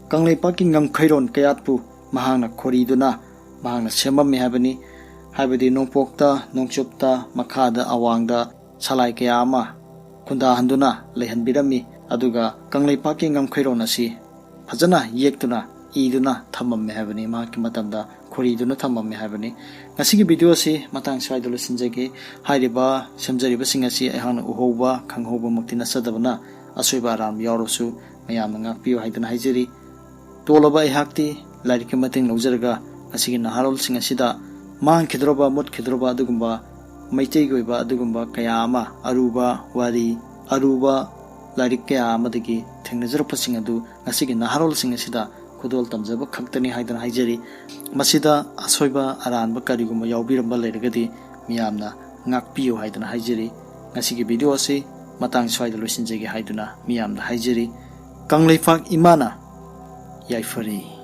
ꯀꯪꯂꯩꯄꯥꯛꯀꯤ ꯉꯝꯈꯩꯔꯣꯟ ꯀꯌꯥꯠꯄꯨ ꯃꯍꯥꯛꯅ ꯈꯣꯔꯤꯗꯨꯅ ꯃꯍꯥꯛꯅ ꯁꯦꯝꯃꯝꯃꯤ ꯍꯥꯏꯕꯅꯤ꯫ ꯍꯥꯏꯕꯗꯤ ꯅꯣꯡꯄꯣꯛꯇ, ꯅꯣꯡꯆꯨꯞꯇ, ꯃꯈꯥꯗ, ꯑꯋꯥꯡꯗ ꯁꯂꯥꯏ ꯀꯌꯥ ꯑꯃ ꯈꯨꯟꯗꯥꯍꯟꯗꯨꯅ ꯂꯩꯍꯟꯕꯤꯔꯝꯃꯤ꯫ ꯑꯗꯨꯒ ꯀꯪꯂꯩꯄꯥꯛꯀꯤ ꯉꯝꯈꯩꯔꯣꯟ ꯑꯁꯤ ꯐꯖꯅ ꯌꯦꯛꯇꯨꯅ ꯏꯗꯨꯅ ꯊꯝꯃꯝꯃꯦ ꯍꯥꯏꯕꯅꯤ ꯃꯍꯥꯛꯀꯤ ꯃꯇꯝꯗ꯫ ꯈꯣꯔꯤꯗꯨꯅ ꯊꯝꯃꯝꯃꯦ ꯍꯥꯏꯕꯅꯤ꯫ ꯉꯁꯤꯒꯤ ꯚꯤꯗꯤꯑꯣ ꯑꯁꯤ ꯃꯇꯥꯡ ꯁ꯭ꯋꯥꯏꯗ ꯂꯣꯏꯁꯤꯟꯖꯒꯦ꯫ ꯍꯥꯏꯔꯤꯕ ꯁꯦꯝꯖꯔꯤꯕꯁꯤꯡ ꯑꯁꯤ ꯑꯩꯍꯥꯛꯅ ꯎꯍꯧꯕ ꯈꯪꯍꯧꯕꯃꯛꯇꯤ ꯅꯠꯆꯗꯕꯅ ꯑꯁꯣꯏꯕ ꯑꯔꯥꯟꯕ ꯌꯥꯎꯔꯁꯨ ꯃꯌꯥꯝꯅ ꯉꯥꯛꯄꯤꯌꯨ ꯍꯥꯏꯗꯨꯅ ꯍꯥꯏꯖꯔꯤ꯫ ꯇꯣꯜꯂꯕ ꯑꯩꯍꯥꯛꯇꯤ ꯂꯥꯏꯔꯤꯛꯀꯤ ꯃꯇꯦꯡ ꯂꯧꯖꯔꯒ ꯉꯁꯤꯒꯤ ꯅꯍꯥꯔꯣꯜꯁꯤꯡ ꯑꯁꯤꯗ ꯃꯥꯡꯈꯤꯗ꯭ꯔꯕ, ꯃꯨꯠꯈꯤꯗ꯭ꯔꯕ ꯑꯗꯨꯒꯨꯝꯕ ꯃꯩꯇꯩꯒꯤ ꯑꯣꯏꯕ ꯑꯗꯨꯒꯨꯝꯕ ꯀꯌꯥ ꯑꯃ, ꯑꯔꯨꯕ ꯋꯥꯔꯤ, ꯑꯔꯨꯕ ꯂꯥꯏꯔꯤꯛ ꯀꯌꯥ ꯑꯃꯗꯒꯤ ꯊꯦꯡꯅꯖꯔꯛꯄꯁꯤꯡ ꯑꯗꯨ ꯉꯁꯤꯒꯤ ꯅꯍꯥꯔꯣꯜꯁꯤꯡ ꯑꯁꯤꯗ ꯈꯨꯗꯣꯜ ꯇꯝꯖꯕ ꯈꯛꯇꯅꯤ ꯍꯥꯏꯗꯨꯅ ꯍꯥꯏꯖꯔꯤ꯫ ꯃꯁꯤꯗ ꯑꯁꯣꯏꯕ ꯑꯔꯥꯟꯕ ꯀꯔꯤꯒꯨꯝꯕ ꯌꯥꯎꯕꯤꯔꯝꯕ ꯂꯩꯔꯒꯗꯤ ꯃꯤꯌꯥꯝꯅ ꯉꯥꯛꯄꯤꯌꯨ ꯍꯥꯏꯗꯨꯅ ꯍꯥꯏꯖꯔꯤ꯫ ꯉꯁꯤꯒꯤ ꯚꯤꯗꯤꯑꯣ ꯑꯁꯤ ꯃꯇꯥꯡ ꯁ꯭ꯋꯥꯏꯗ ꯂꯣꯏꯁꯤꯟꯖꯒꯦ ꯍꯥꯏꯗꯨꯅ ꯃꯤꯌꯥꯝꯗ ꯍꯥꯏꯖꯔꯤ꯫ ꯀꯪꯂꯩꯄꯥꯛ ꯏꯃꯥꯅ ꯌꯥꯏꯐꯔꯦ꯫